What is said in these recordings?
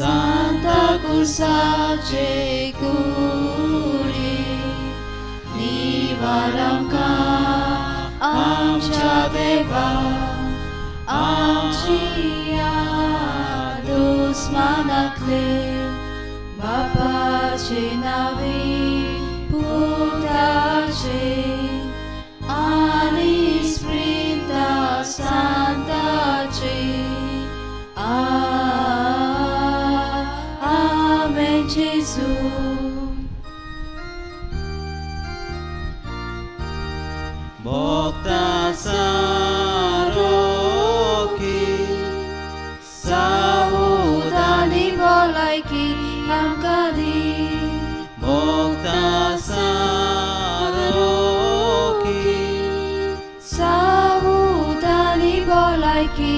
सांता कुर्साचे कुडी निवार आमकां आमच्या देवा आमच्या दुस्मानांतले बापाचे नांवी पुताचे आनी स्प्रिंता सांताचे. आमेन जेजू. भोक्ता सारोकी सावधानी भलायकी आमकां दी. भोक्ता सारोकी सावधानी भलायकी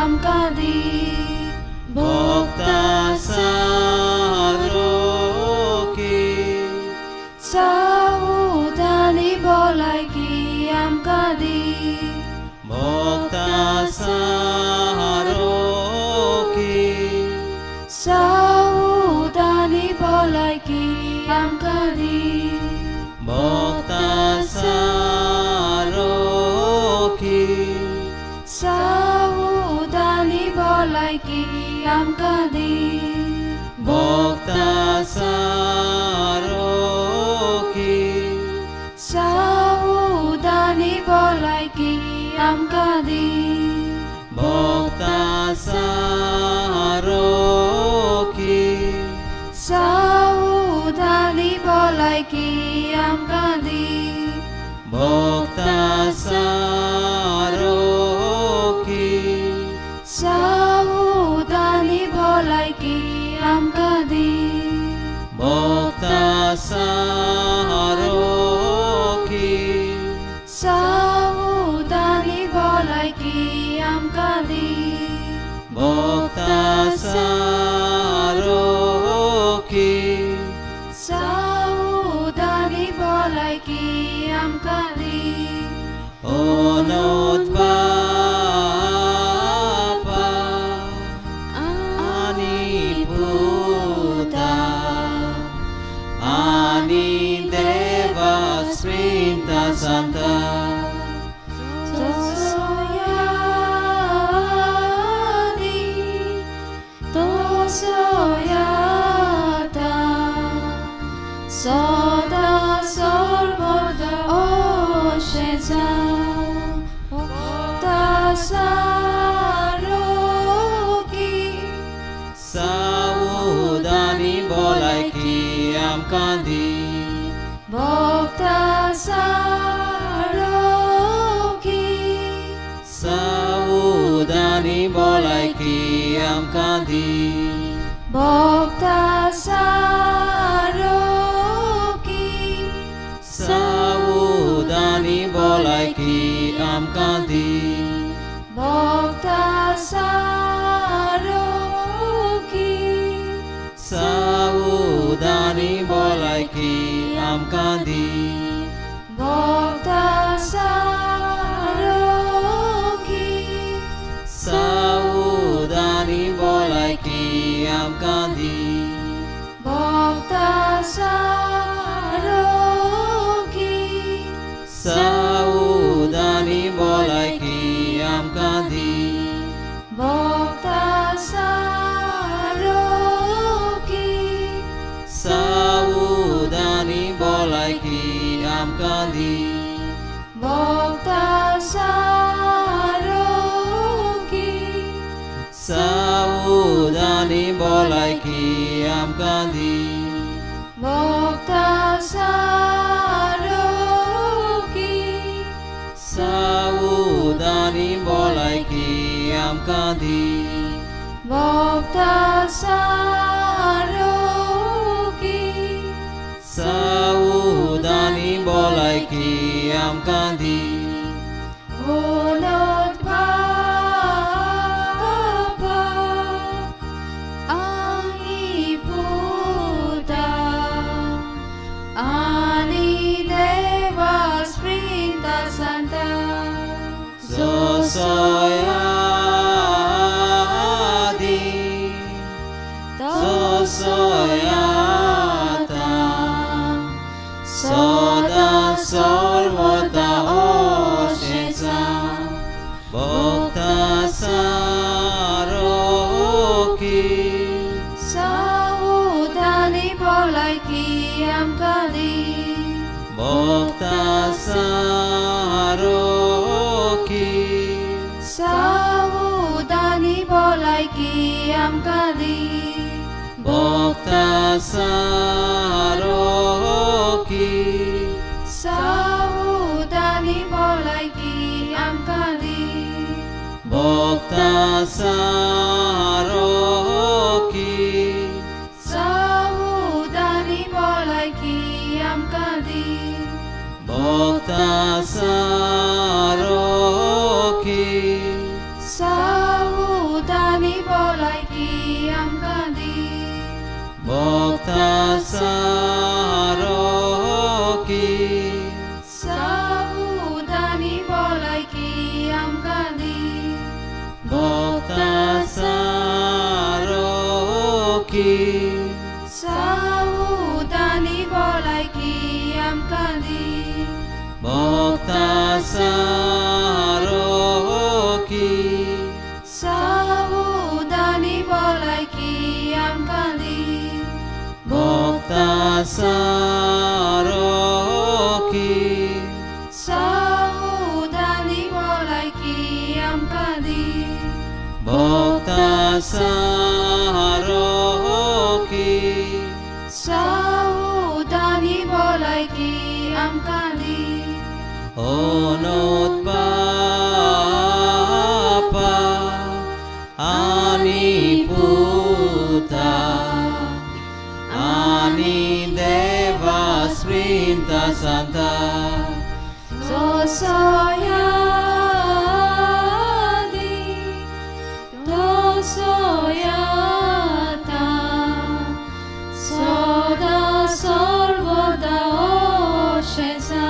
आमकां दी. भोक्ता सारोकी सावधानी भलायकी आमकां दी. भोक्ता सारोकी सावधानी भलायकी आमकां दी. भोक्ता सारोकी सावधानी भलायकी आमकां दी. भोक्ता सारोकी सावधानी भलायकी आमकां दी. भोक्ता सारोकी सावधानी भलायकी आमकां दी. भोक्ता सारोकी सावधानी भलायकी आमकां दी. भोक्ता सारोकी सावधानी भलायकी आमकां दी. भोक्ता सारोकी सावधानी भलायकी आमकां दी. ओनोत बापा आनी पुता आनी देवा स्प्रिंता सांता तोसोयादी तोसोयाता सदा सर्वदा ओशेजा सारोकी सावधानी भलायकी आमकां दी. भोक्ता सारोकी सावधानी भलायकी आमकां दी. भोक्ता सारोकी सावधानी भलायकी आमकां दी. भोक्ता सारोकी सावधानी भलायकी आमकां दी. भोक्ता सारोकी सावधानी भलायकी आमकां दी. भोक्ता सारोकी सावधानी भलायकी आमकां दी. भोक्ता सारोकी सावधानी भलायकी आमकां दी. भोक्ता सारोकी सावधानी भलायकी आमकां दी. भोक्ता सारोकी सावधानी भलायकी आमकां दी. भोक्ता सारोकी सावधानी भलायकी आमकां दी. ओनोत बापा आनी पुता आनी देवा स्प्रिंता सांता जोसोयादी सोसोयाता सदा सर्वदा ओशेसा भक्ता सारोकी सावधानी भलायकी आमकां दी भक्ता सारोकी सावधानी भलायकी आमकां दी भक्ता सारोकी सावधानी भलायकी आमकां दी भक्ता सारोकी सावधानी भलायकी आमकां दी भक्ता सारोकी सावधानी भलायकी आमकां दी भक्ता सारोकी सावधानी भलायकी आमकां दी भक्ता सारोकी सावधानी भलायकी आमकां दी भक्ता सारोकी सावधानी भलायकी आमकां दी भक्ता सारोकी सावधानी भलायकी आमकां दी भक्ता सारोकी सावधानी भलायकी आमकां दी अनोत बापा आनी पुता आनी देवा स्प्रिंता सांता सोसोयादी तोसोयाता सदा सर्वदा ओशेसा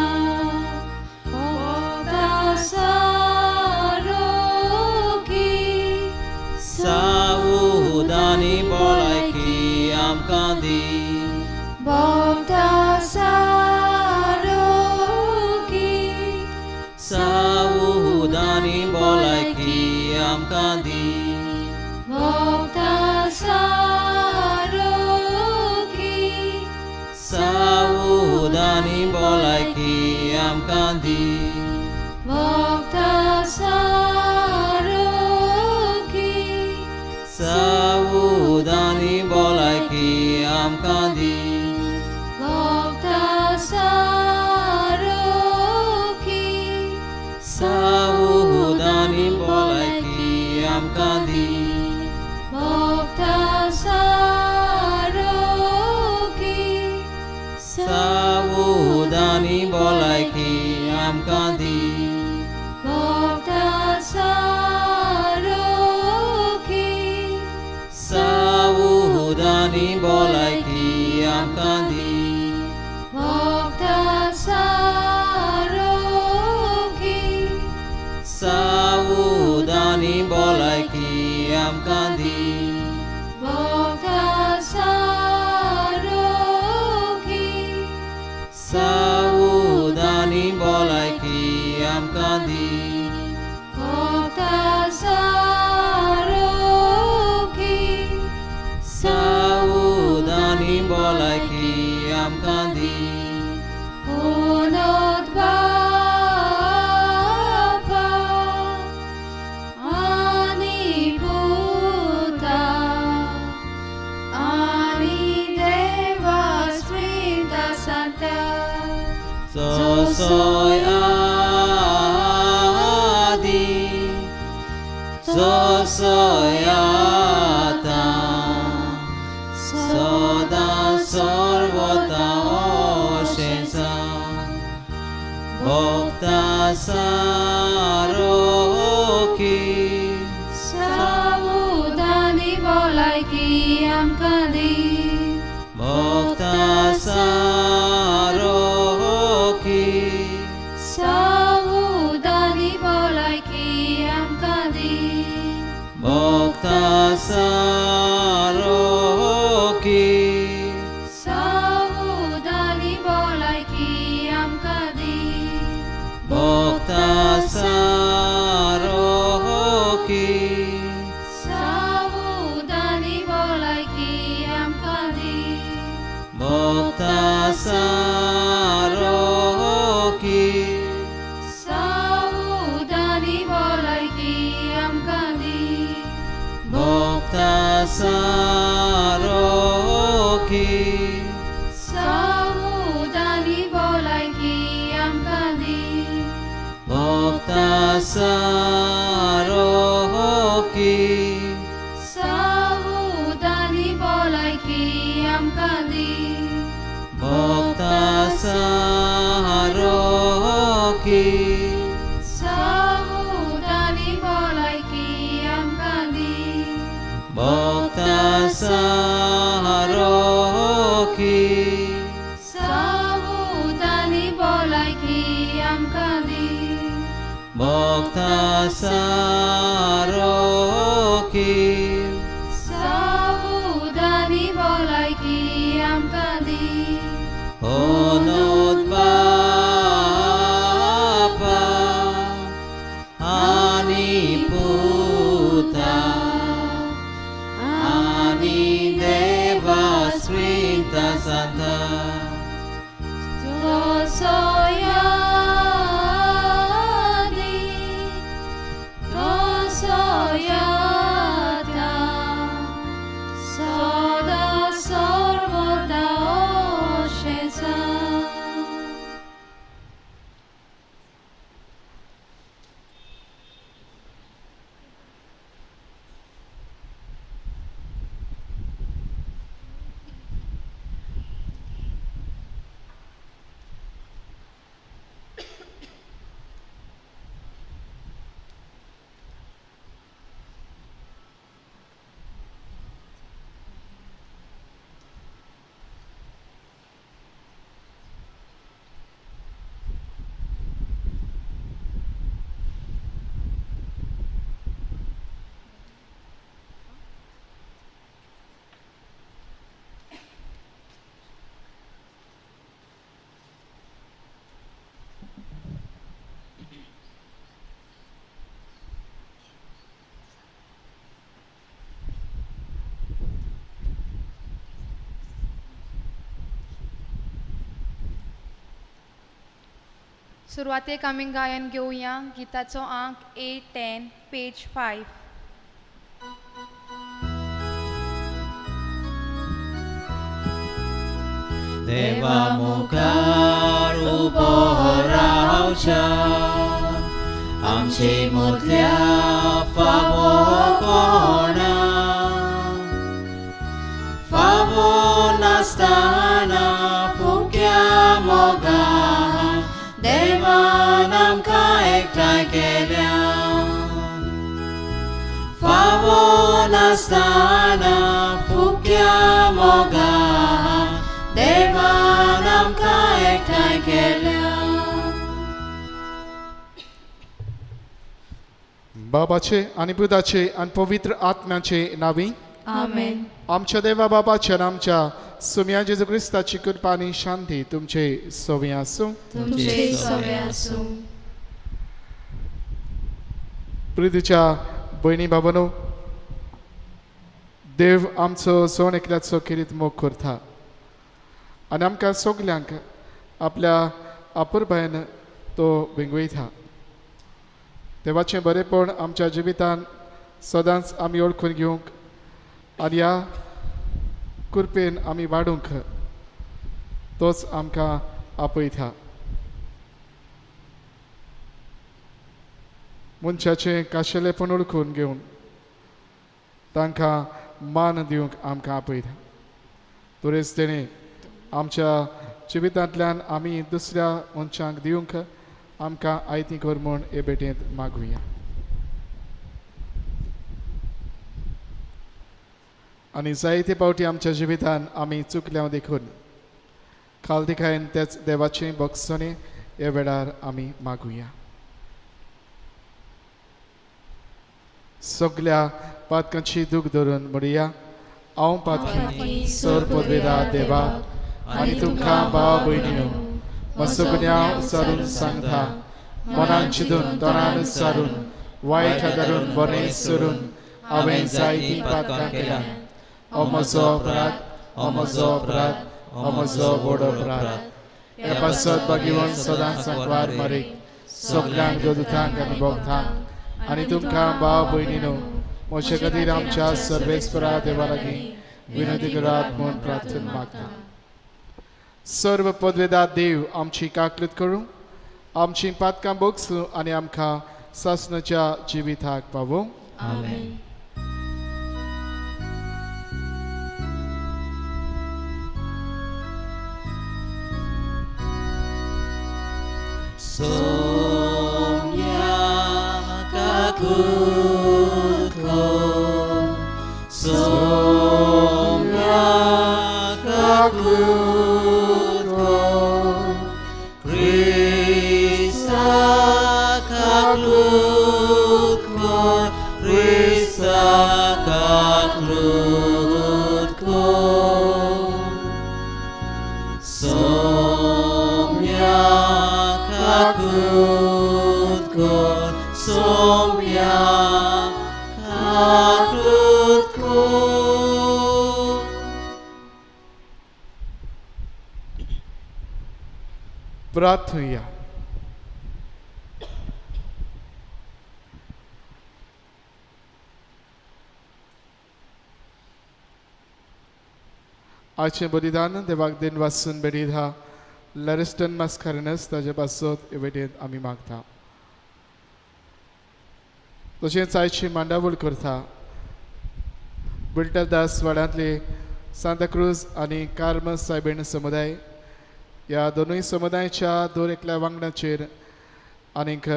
भक्ता सारोकी सावधानी भलायकी आमकां दी भक्ता सारोकी सावधानी भलायकी आमकां दी भक्ता सारोकी सावधानी भलायकी आमकां दी भक्ता सारोकी सावधानी भलायकी आमकां दी भक्ता सारोकी सावधानी भलायकी आमकां दी भक्ता सारोकी सावधानी भलायकी आमकां दी भक्ता सारोकी सावधानी भलायकी आमकां दी भक्ता सारोकी सावधानी भलायकी आमकां दी भक्ता सारोकी सावधानी भलायकी आमकां दी भक्ता सारोकी सावधानी भलायकी आमकां दी उनोत बापा आनी पुता आनी देवा स्प्रिंता सांता सोसोय आदी सोसोय आतां सदा सर्वदा ओशेसा भक्ता सारोकी सावधानी भलायकी आमकां दी भक्ता सारोकी सावधानी भलायकी आमकां दी भक्ता सारोकी सावधानी भलायकी आमकां दी भक्ता सारोकी सावधानी भलायकी आमकां दी भक्ता सारोकी सावधानी भलायकी आमकां दी भक्ता सारोकी सावधानी भलायकी आमकां दी भक्ता सारोकी सावधानी भलायकी आमकां दी Onod Bapa ani puta ani Deva Spirita Santa तसो यादी तसो याता सदा सर्वदा अशें सुरवातेक आमी गायन घेवया गीताचो आंक 810 पेज 5. देवा मुखार उबो रावच्या आमचे मदल्या फावो कोणा फावो नासतना फुक्या मोगान देवान आमकां एकठांय केल्या फावो नासतना फुक्या मोगान देवान आमकां एकठांय केल्या. बाबाचे आनी पुताचे आनी पवित्र आत्म्याचे नावी आमेन. आमच्या देवा बाबाच्या आनी आमच्या सुम्या जेजू क्रिस्ताची कृपा आनी शांती तुमचे सवी आसूं. तुमचे सवे आसूं. प्रितीच्या भयणी बाबानो, देव आमचो जण एकल्याचो खेरीत मोग करता आनी आमकां सगल्यांक आपल्या अपुरबायेन तो वेंगयता. देवाचें बरेंपण आमच्या जिवितान सदांच आमी वळखून घेवंक आनी ह्या कृपेन आमी वाडूंक तोच आमकां आपयता. मनशाचें काशेलेपण वळखून घेवन तांकां मान दिवंक आमकां आपयता. तरेच तेणें आमच्या जिवितांतल्यान आमी दुसऱ्या मनशांक दिवंक आमकां आयती कर म्हूण हे भेटेंत मागुया. आनी जायते पावटी आमच्या जिवितान आमी चुकल्या देखून खालदिकायेन तेच देवाचें भोगसणें हे वेळार आमी मागुया. सगल्या पातकांची दूख धरून म्हणया, हांव पातकी सर पदवेदा देवा आनी तुमकां भाव भयणीनो म्हजो गुन्यांव उच्चारून सांगता, मनान चिंतून तोंडान उच्चारून वायट धरून बरें सोडून हांवें जायतीं पातकां केल्यां. हो म्हजो अपराध, हो म्हजो अपराध, हो म्हजो व्हड अपराध. हे पासत भगिवन सदांच सांकवार मरेक सगल्यांक देवदूतांक आनी भोगतांक आनी तुमकां भाव भयणीनो म्हजे खातीर आमच्या सर्वेस्परा देवा लागीं विनंती करात म्हूण प्रार्थना मागता. सर्व पदवेदा देव आमची काकलूत करूं, आमची पातकां बोगसूं आनी आमकां सासणाच्या जिविताक पावोवं. आमेन. Somya kakutko, Somya kakutko, Krista kakutko, Krista kakutko. Somya kakutko, Somya kakutko. प्रार्थुया. आजचें बलिदान देवाक then वासून बेडिधा लॅरिस्टन मास्कारेनस ताजे पासत वेटेंत आमी मागता. तशेंच आयची मांडावळ करता बिल्टरदास वाड्यांतले सांताक्रूज आनी कार्म सायबीण समुदाय ह्या दोनूय समुदायाच्या दर एकल्या वांगडाचेर आनीक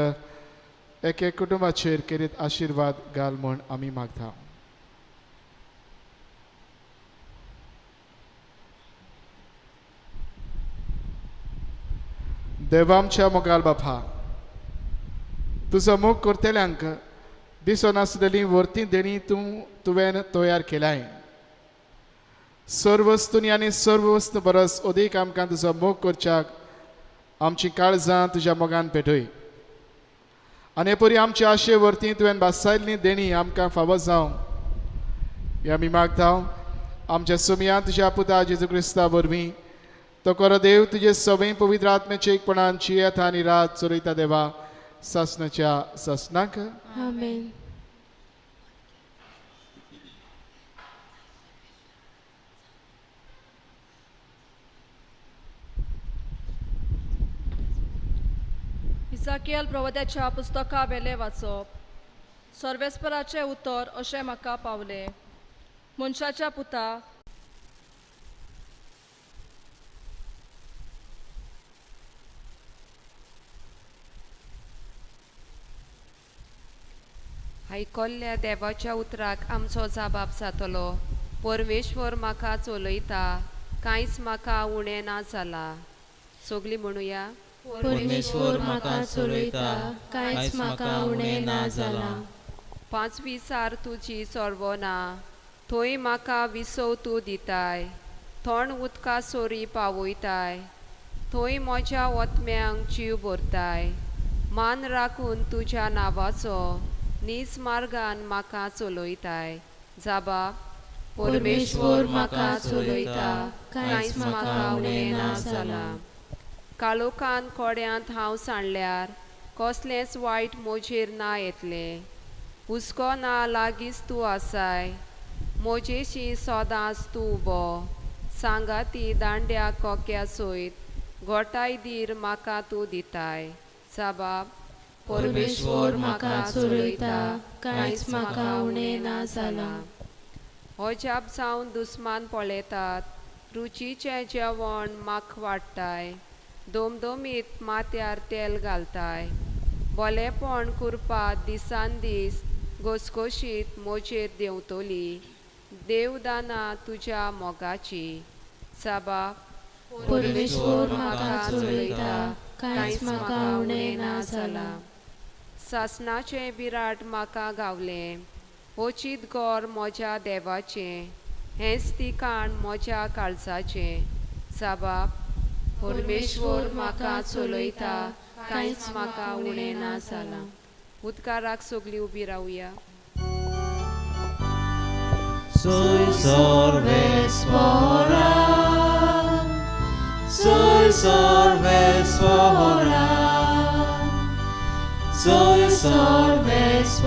एक एक कुटुंबाचेर केरीत आशिर्वाद घाल म्हूण आमी मागता. देवा आमच्या मोगाल बापा, तुजो मोग करतल्यांक दिसनासलेली वर्ती देणी तूं तुवें तयार केलाय. सर्व वस्तूंनी आनी सर्व वस्तू परस अदीक आमकां तुजो मोग करच्याक आमची काळजां तुज्या मोगान पेटय आनी परी आमचे आशे वरती तुवें भासायल्ली देणी आमकां फावो जावं हे आमी मागता. आमच्या सुमया तुज्या पुता जेजू क्रिस्ता वरवीं तो करो देव तुजे सवय पवित्र आत्म्याचे एकपणान जियेता आनी रात चलयता देवा सासणाच्या सासणाक. आमेन. इजाकियल प्रवद्याच्या पुस्तका वेलें वाचप. सर्वेस्पराचें उतर अशें म्हाका पावलें, मनशाच्या पुता, आयकल्ल्या देवाच्या उतराक आमचो जाबाब जातलो. परमेश्वर म्हाका चलयता, कांयच म्हाका उणें ना जाला. सगळीं म्हणुया, परमेश्वर म्हाका चलयता, कांयच म्हाका उणें ना जाला. पांचवी सार तुजी चोरवना, थंय म्हाका विसव तूं दिताय. थंड उदका सोरी पावयताय, थंय म्हज्या ओतम्यांक जीव भरताय. मान राखून तुज्या नांवाचो नीज मार्गान म्हाका चलयताय. जाबा, परमेश्वर म्हाका चलयता, कांयच म्हाका उणें ना जाला. काळोखान कोड्यांत हांव सांडल्यार कसलेंच वायट म्हजेर ना येतलें. हुस्को ना लागींच तूं आसाय, म्हजेशी सदांच तूं उबो. सांगाती दांड्या कोक्या सयत गोठाय धीर म्हाका तूं दिताय. जाबाब, परमेश्वर म्हाका चलयता, कांयच म्हाका उणें ना जाला. अजाप जावन दुस्मान पळयतात, रुचीचें जेवण म्हाका वाडटाय. दोमदोमीत माथ्यार तेल घालताय. बोलेपण कुरपा दिसान दीस घोसघोशीत म्हजेर देंवतली. देवदाना तुज्या मोगाची. साबा, परमेश्वर म्हाका चलयता, कांयच म्हाका उणें ना जाला. सासणाचें बिराट म्हाका गावलें, ओचीत गोर म्हज्या देवाचें, हेंच तिकाण म्हज्या काळजाचें. साबा, परमेश्वर म्हाका चलयता, कांयच म्हाका उणें ना जाला. उदकाराक सगळीं उबी रावया. Soy sorvesvora, soy sorvesvora, soy sorvesvora,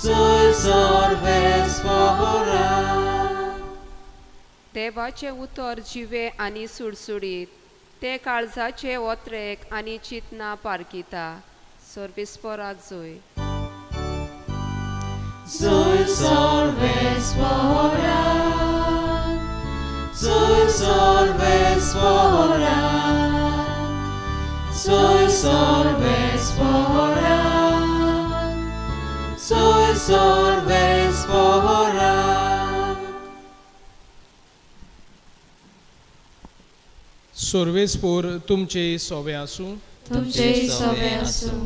soy sorvesvora. देवाचें उतर जिवे आनी सुडसुडीत तें काळजाचे ओत्रेक आनी चिंतना पारखिता. सर्वेस्पराक जोय. Zoe Sarveswara, Zoe Sarveswara, Zoe Sarveswara, Zoe Sarveswara. सर्वेस्पोर तुमचे सोवे आसूं. तुमचे सवे आसूं.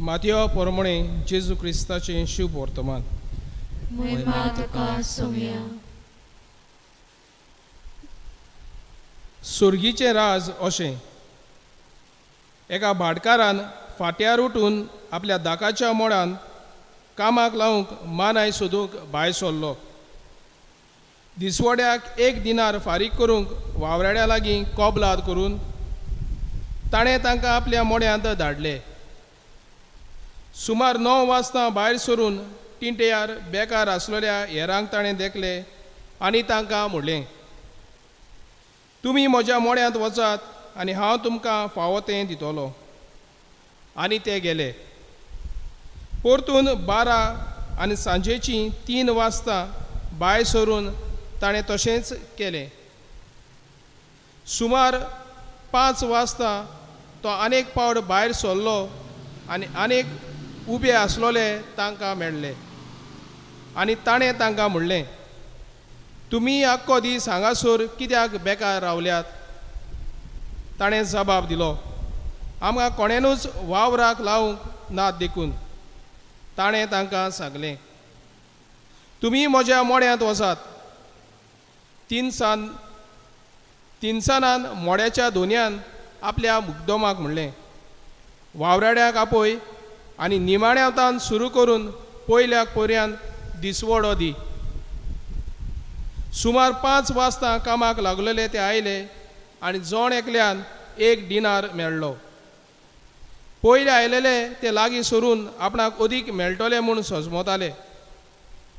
मातयो पोरमणे जेजू क्रिस्ताचें शुभ वर्तमान. महिमा तुका सोम्या. सुर्गीचें राज अशें एका भाटकारान फाट्यार उठून आपल्या दाकाच्या मोडान कामाक लावंक मानाय सोदूंक भायर सरलो. दिसवड्याक एक दिनार फारीक करूंक वावराड्या लागीं कबलात करून ताणें तांकां आपल्या मोड्यांत धाडले. सुमार 9 वाजता भायर सरून टिंटेयार बेकार आसलेल्या हेरांक ताणें देखले आनी तांकां म्हणलें, तुमी म्हज्या मोड्यांत वचात आनी हांव तुमकां फावो तें दितलो. आनी ते गेले. परतून 12 आनी सांजेचीं 3 वाजता भायर सरून ताणें तशेंच केलें. सुमार 5 वाजता तो अनेक पावट भायर सरलो आनी अनेक उबे आसलोले तांकां मेळ्ळे आनी ताणें तांकां म्हणलें, तुमी आख्खो दीस हांगासर कित्याक बेकार रावल्यात? ताणें जबाब दिलो, आमकां कोणेनूच वावराक लावंक ना देखून. ताणें तांकां सांगलें, तुमी म्हज्या मोड्यांत वचात. तिनसानान मोड्याच्या दोनयान आपल्या मुग्दोमाक म्हणलें, वावराड्याक आपय आनी निमाण्यावतान सुरू करून पयल्याक पर्यान दिसवडो दी. सुमार 5 वाजता कामाक लागलेले ते आयले आनी जण एकल्यान 1 डिनार मेळ्ळो. पयले आयलेले ते लागीं सरून आपणाक अदीक मेळटले म्हूण सजमताले,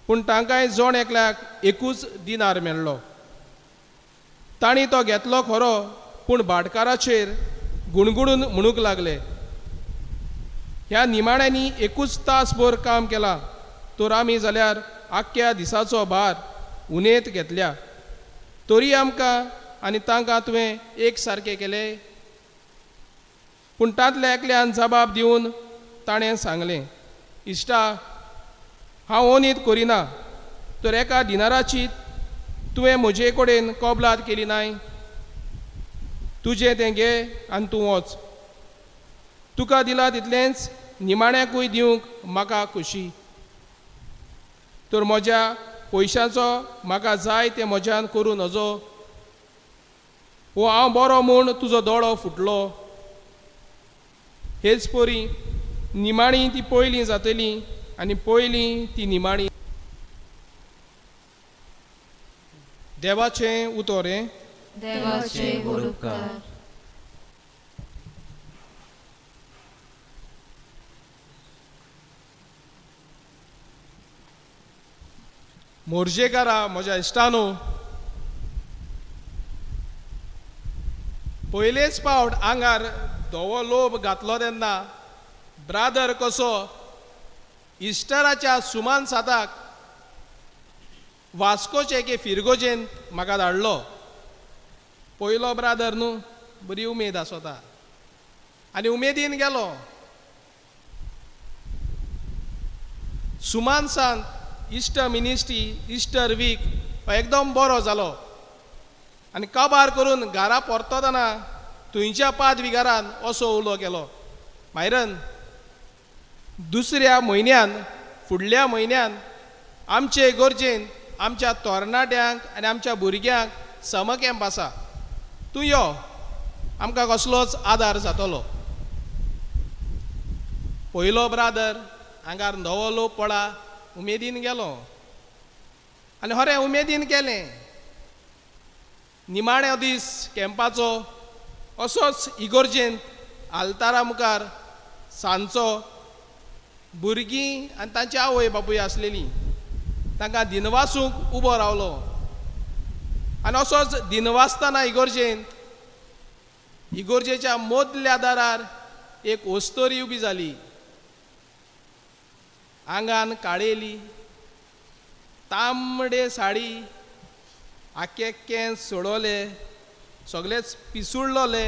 पूण तांकांय जण एकल्याक 1 दिनार मेळ्ळो. तांणी तो घेतलो खरो, पूण भाटकाराचेर गुणगुणून म्हणूंक लागले, ह्या निमाण्यांनी 1 तासभर काम केलां, तर आमी जाल्यार आख्ख्या दिसाचो भार उनेत घेतल्या, तरी आमकां आनी तांकां तुवें एक सारकें केलें. पूण तांतल्या एकल्यान जबाब दिवन ताणें सांगलें, इश्टा, हांव ओनीत करिना, तर 1 दिनाराची तुवें म्हजे कडेन कबलात केली नाय? तुजें तें घे आनी तूं वच. तुका दिला तितलेंच निमाण्याकूय दिवंक म्हाका खोशी. तर म्हज्या पयशांचो म्हाका जाय तें म्हज्यान करूं नजो, वो हांव बरो म्हूण तुजो दोळो फुटलो. हेच परी निमाणी ती पयलीं जातली आनी पयलीं ती निमाणी. देवाचें उतर हें. देवाचे उपकार. मोरजेकारा म्हज्या इश्टानो, पयलेच पावट आंगार धवो लोब घातलो तेन्ना ब्रादर कसो इस्टराच्या सुमान साताक वास्कोचे एके फिरगोजेन म्हाका धाडलो. पयलो ब्रादर न्हू, बरी उमेद आसता आनी उमेदीन गेलो. सुमान सांत इस्टर मिनिस्ट्री इस्टर वीक एकदम बरो जालो आनी काबार करून घरा परततना थंयच्या पादविगारान असो उलो केलो, मायरन, दुसऱ्या म्हयन्यान फुडल्या म्हयन्यान आमचे गरजेन आमच्या तरणाट्यांक आनी आमच्या भुरग्यांक समर कॅम्प आसा, तूं यो, आमकां कसलोच आदार जातलो. पयलो ब्रादर आंगार नवो लोक पडा उमेदीन गेलो आनी खरें उमेदीन केलें. निमाण्या दीस कॅम्पाचो असोच इगोर्जेंत आल्तारा मुखार सांजचो भुरगीं आनी तांची आवय बापूय आसलेली, तांकां दिनवासूंक उबो रावलो आनी असोच दिनवासतना इगोर्जेन इगोर्जेच्या मोदल्या दारार एक ओस्तोरी उबी जाली. आंगान काळेली तांबडे साडी, आखे केंस सोडवले, सगळेच पिसुडलोले,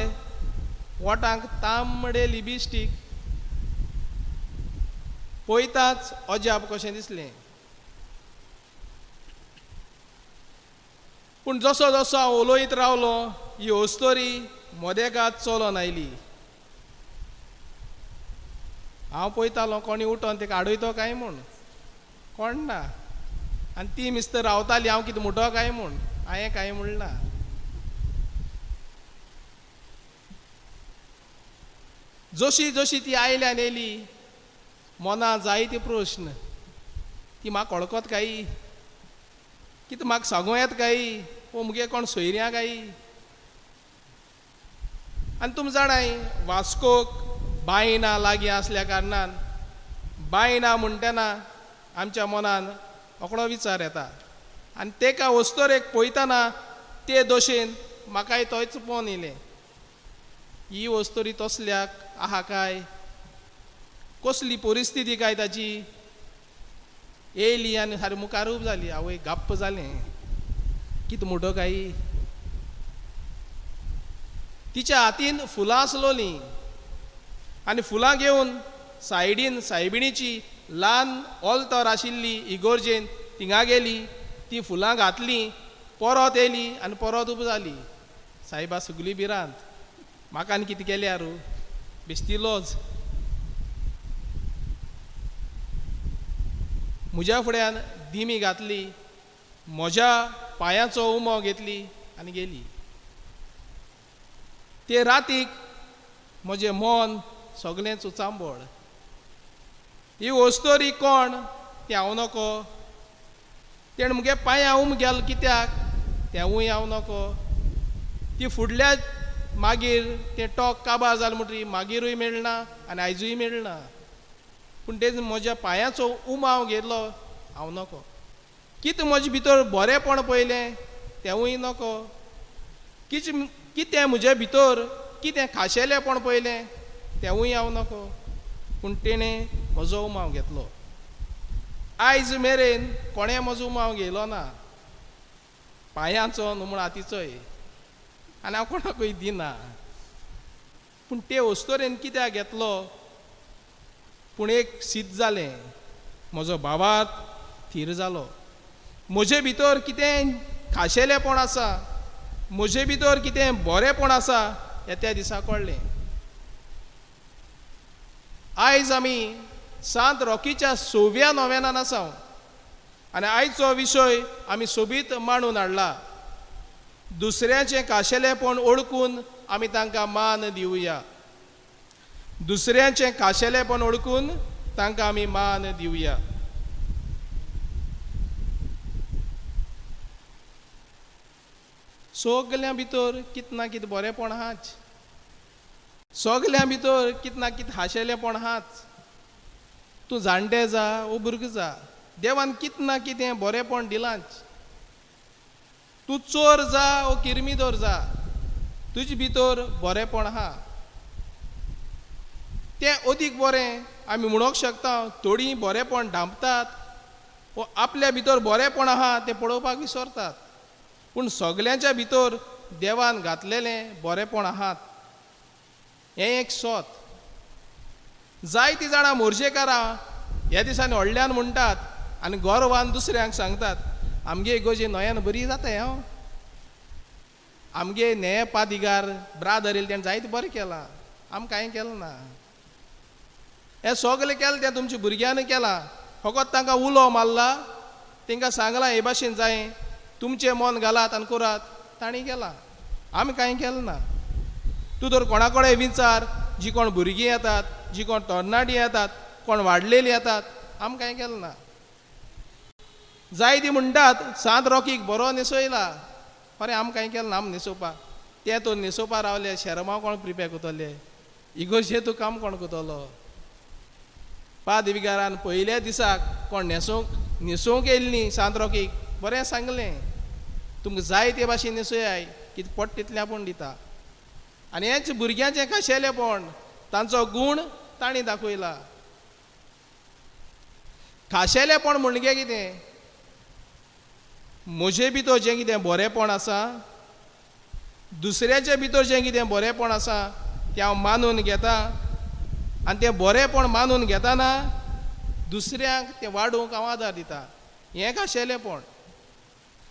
वोटांक तांबडे लिबिस्टीक. पळयताच अजाप कशें दिसलें. पूण जसो जसो हांव उलयत रावलो ही ओस्तोरी मोदेकात चलोन आयली. हांव पळयतालो कोणी उठोन तेका आडयतो काय म्हूण, कोण ना. आनी ती मिस्तर रावताली हांव कितें म्हणटो काय म्हूण, हांवें कांय म्हणना. जशी जशी ती आयली आनी येयली मना जायते प्रश्न. ती म्हाका वळखत काय, कितें म्हाका सांगूं येता काय, वो मुगे कोण सोयऱ्यां काय. आनी तुमी जाणाय वास्कोक बायना लागीं आसल्या कारणान बायना म्हणटना आमच्या मनान रोखडो विचार येता. आनी तेका वस्तोरेक पळयतना ते दोशेन म्हाकाय तोच पोवन येयलें, ही वस्तोरी तसल्याक आहा काय, कसली परिस्थिती काय ताची. येयली आनी सारकी मुखार उब जाली. आवय गप्प जालें, कितें म्हणटो काय. तिच्या हातीन फुलां आसलोलीं आनी फुलां घेवन सायडीन सायबिणीची ल्हान ऑल्तर आशिल्ली इगोर्जेन थिंगा गेली. ती फुलां घातलीं, परत येयली आनी परत उब जाली. सायबा सगली भिरांत, म्हाका आनी कितें केल्यार बेश्टी लॉज. म्हज्या फुड्यान दिमी घातली, म्हज्या पांयाचो उमो घेतली आनी गेली. ते रातीक म्हजें मन सगळेंच उचांबळ. ही वस्तोरी कोण तें हांव नको, तेणें मुगे पांयां उम गेल कित्याक तेंवूय हांव नको. ती फुडल्या मागीर तें टोक काबार जालें म्हणटरी मागीरूय मेळना आनी आयजूय मेळना. पूण तें म्हज्या पांयाचो उमाव घेतलो हांव नको. कितें म्हजे भितर बरेंपण पळयलें तेंवूय नको. कितें म्हजे भितर कितें खाशेलेंपण पळयलें तेंवूय हांव नको. पूण तेणें म्हजो उमाव घेतलो. आयज मेरेन कोणें म्हजो उमाव घेयलो ना, पांयांचो न्हू म्हूण हातीचोय, आनी हांव कोणाकूय दिना. पूण ते वस्तोरेन कित्याक घेतलो. पूण एक सीत जालें, म्हजो भावार्थ थीर जालो. म्हजे भितर कितें खाशेलेंपण आसा, म्हजे भितर कितें बरेंपण आसा हें त्या दिसा कळ्ळें. आयज आमी सांत रॉकीच्या सव्या नोव्यानान आसा आनी आयचो विशय आमी सोबीत मांडून हाडला. दुसऱ्याचें खाशेलेंपण ओळखून आमी तांकां मान दिवया. दुसऱ्याचें खाशेलेंपण ओळखून तांकां आमी मान दिवया. सगल्यां भितर कितें ना कितें बरेंपण आहाच, सगल्यां भितर कितें ना कितें खाशेलेंपण आहाच. तूं जाणटे जा ओ भुरगो जा, देवान कितें ना कितें बरेंपण दिलांच. तूं चोर जा ओ किर्मीदोर जा, तुजे भितर बरेंपण आहा. तें अदीक बरें आमी म्हणूंक शकता. थोडीं बरेंपण धांपतात वो आपल्या भितर बरेंपण आहा तें पळोवपाक विसरतात. पूण सगल्यांच्या भितर देवान घातलेलें बरेंपण आहात हें एक सोत. जायतीं जाणां मोर्जेकारां ह्या दिसांनी व्हडल्यान म्हणटात आनी गर्वान दुसऱ्यांक सांगतात, आमगे इगोर्जे नव्यान बरी जाता हांव, आमगे न्हे पादिगार ब्रादर येयले तेणें जायतें बरें केलां, आमकां कांय केलें ना. हें सगलें केलें तें तुमच्या भुरग्यांनी केलां. फकत तांकां उलो मारला, तांकां सांगलां हे भाशेन जाय, तुमचें मन घालात आनी करात, तांणी केलां, आमी कांय केलें ना. तूं तर कोणा कडेन विचार, जी कोण भुरगीं येतात, जी कोण तरणाटीं येतात, कोण वाडलेलीं येतात, आमी कांय केलें ना. जायतीं म्हणटात सांत रॉकीक बरो न्हेसयला, खरें आमी कांय केलें ना. आमी न्हेसोवपाक तें तर न्हेसोवपाक रावले, शेरमांव कोण प्रिपेर करतले, इगोर्जे तूं काम कोण करतलो. पादविगारान पयल्या दिसाक कोण न्हेसोवंक येयल्ली सांत रॉकीक बरें सांगलें, तुमकां जाय ते भाशेन न्हेसयाय, कितें पोट तितलें आपूण दिता. आनी हेंच भुरग्यांचें खाशेलेपण, तांचो गूण तांणी दाखयला. खाशेलेपण म्हणजे कितें? म्हजे भितर जें कितें बरेंपण आसा, दुसऱ्याचे भितर जें कितें बरेंपण आसा तें हांव मानून घेता आनी तें बरेंपण मानून घेतना दुसऱ्यांक तें वाडोवंक हांव आदार दिता. हें खाशेलेपण.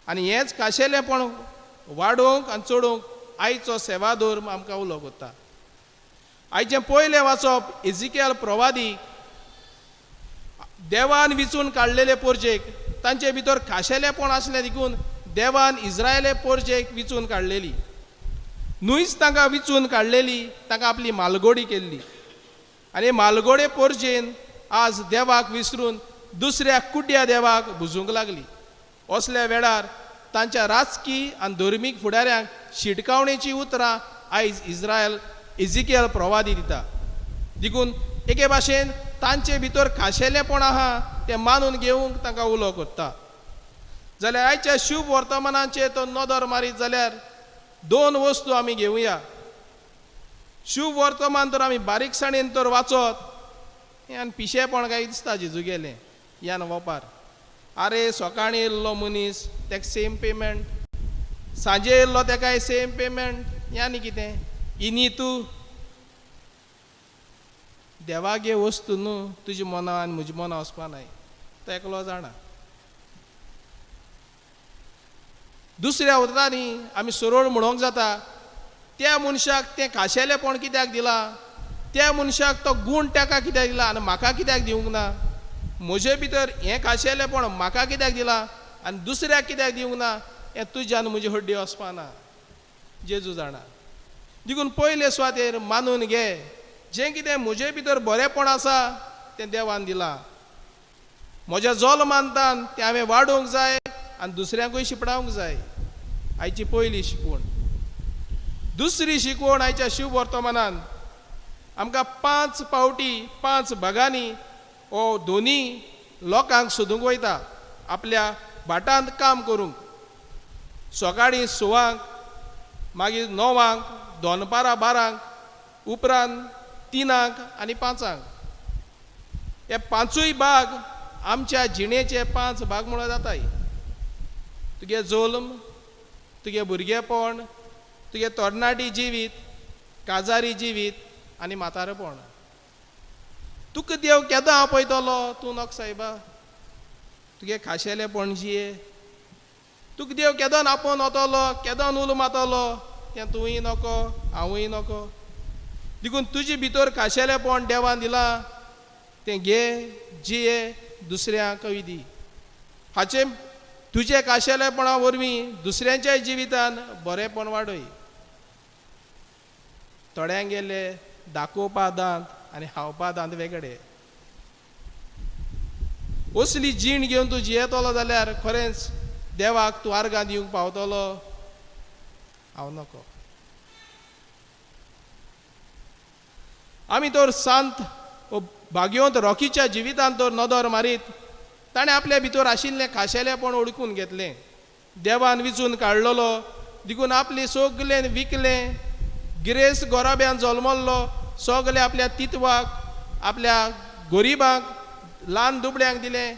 आनी हेंच खाशेलेपण वाडोवंक आनी चडोवंक आयचो सेवाधर्म आमकां उलो करता. आयचें पयलें वाचप इजिकेल प्रवादी देवान विचून काडलेले पोरजेक, तांचे भितर खाशेलेपण आसलें देखून देवान इस्रायले पोरजेक विचून काडलेली. न्हूच तांकां विचून काडलेली, तांकां आपली मालगोडी केल्ली. आनी मालगोडे पोरजेन आज देवाक विसरून दुसऱ्या कुड्ड्या देवाक भुजूंक लागली. असल्या वेळार तांच्या राजकी आनी धर्मीक फुडाऱ्यांक शिटकावणेची उतरां आयज इस्रायल इजिकेल प्रवादी दिता. देखून एके भाशेन तांचे भितर खाशेलेपण आहा तें मानून घेवंक तांकां उलो करता. जाल्यार आयच्या शुभ वर्तमानाचेर तो नदर मारीत जाल्यार दोन वस्तू आमी घेवया. शुभ वर्तमान तर आमी बारीकसाणेन तर वाचत हें आनी पिशेपण काय दिसता जेजू गेलें यान वपार. आरे सकाळीं येयल्लो मनीस तेका सेम पेमेंट, सांजे येयल्लो तेकाय सेम पेमेंट, हें आनी कितें इनी तूं देवागे वस्तू न्हू तुजी मनां आनी म्हजी मनां वचपा नाय, तो एकलो जाणा. दुसऱ्या उतरांनी आमी सरळ म्हणोंक जाता त्या मनशाक तें खाशेलेपण कित्याक दिलां, त्या मनशाक तो गूण ताका कित्याक दिला आनी म्हाका कित्याक दिवंक ना, म्हजे भितर हें खाशेलेपण म्हाका कित्याक दिलां आनी दुसऱ्याक कित्याक दिवंक ना, हें तुज्यान म्हजी हड्डी वचपा ना, जेजू जाणा. देखून पयले सुवातेर मानून घे जें कितें म्हजे भितर बरेंपण आसा तें देवान दिलां, म्हज्या जोल मानतान तें हांवें वाडोवंक जाय आनी दुसऱ्यांकूय शिपडावंक जाय. आयची पयली शिकवण. दुसरी शिकवण आयच्या शुभ वर्तमानान आमकां 5 पावटी 5 भागांनी हो दोनी लोकांक सोदूंक वयता आपल्या भाटांत काम करूंक. सकाळीं 6, मागीर 9, दनपारां 12, उपरांत 3 आनी 5. हे 5 भाग आमच्या जिणेचे 5 भाग म्हणून जाताय. तुगे जल्म, तुगे भुरगेपण, तुगे तरणाटी जिवीत, काजारी जिवीत आनी म्हातारेपण. तुका देव केदो आपयतलो तूं नक सायबा, तुगे खाशेलेपण जिये. तुका देव केदोन आपोवन वतलो, केदोन उलो मातलो तें तुवूय नको हांवूय नको. देखून तुजे भितर खाशेलेपण देवान दिलां तें घे, जिये, दुसऱ्यांकूय दी. हाचें तुजे खाशेलेपणा वरवीं दुसऱ्यांच्याय जिवितान बरेंपण वाडय. थोड्यांक गेले दाखोवपा दांत आनी खावपा दांत वेगळे. असली जीण घेवन तूं जियेतलो जाल्यार खरेंच देवाक तूं आर्गां दिवंक पावतलो हांव नको. आमी तर सांत भाग्यवंत रॉकीच्या जिवितांत तर नदर मारीत ताणें आपल्या भितर आशिल्लें खाशेलेपण ओळखून घेतलें. देवान विचून काडलेलो देखून आपली सगलें विकलें. गिरेस्त गोराब्यान जल्मल्लो, सगलें आपल्या तित्वाक, आपल्या गरिबांक, ल्हान दुबळ्यांक दिलें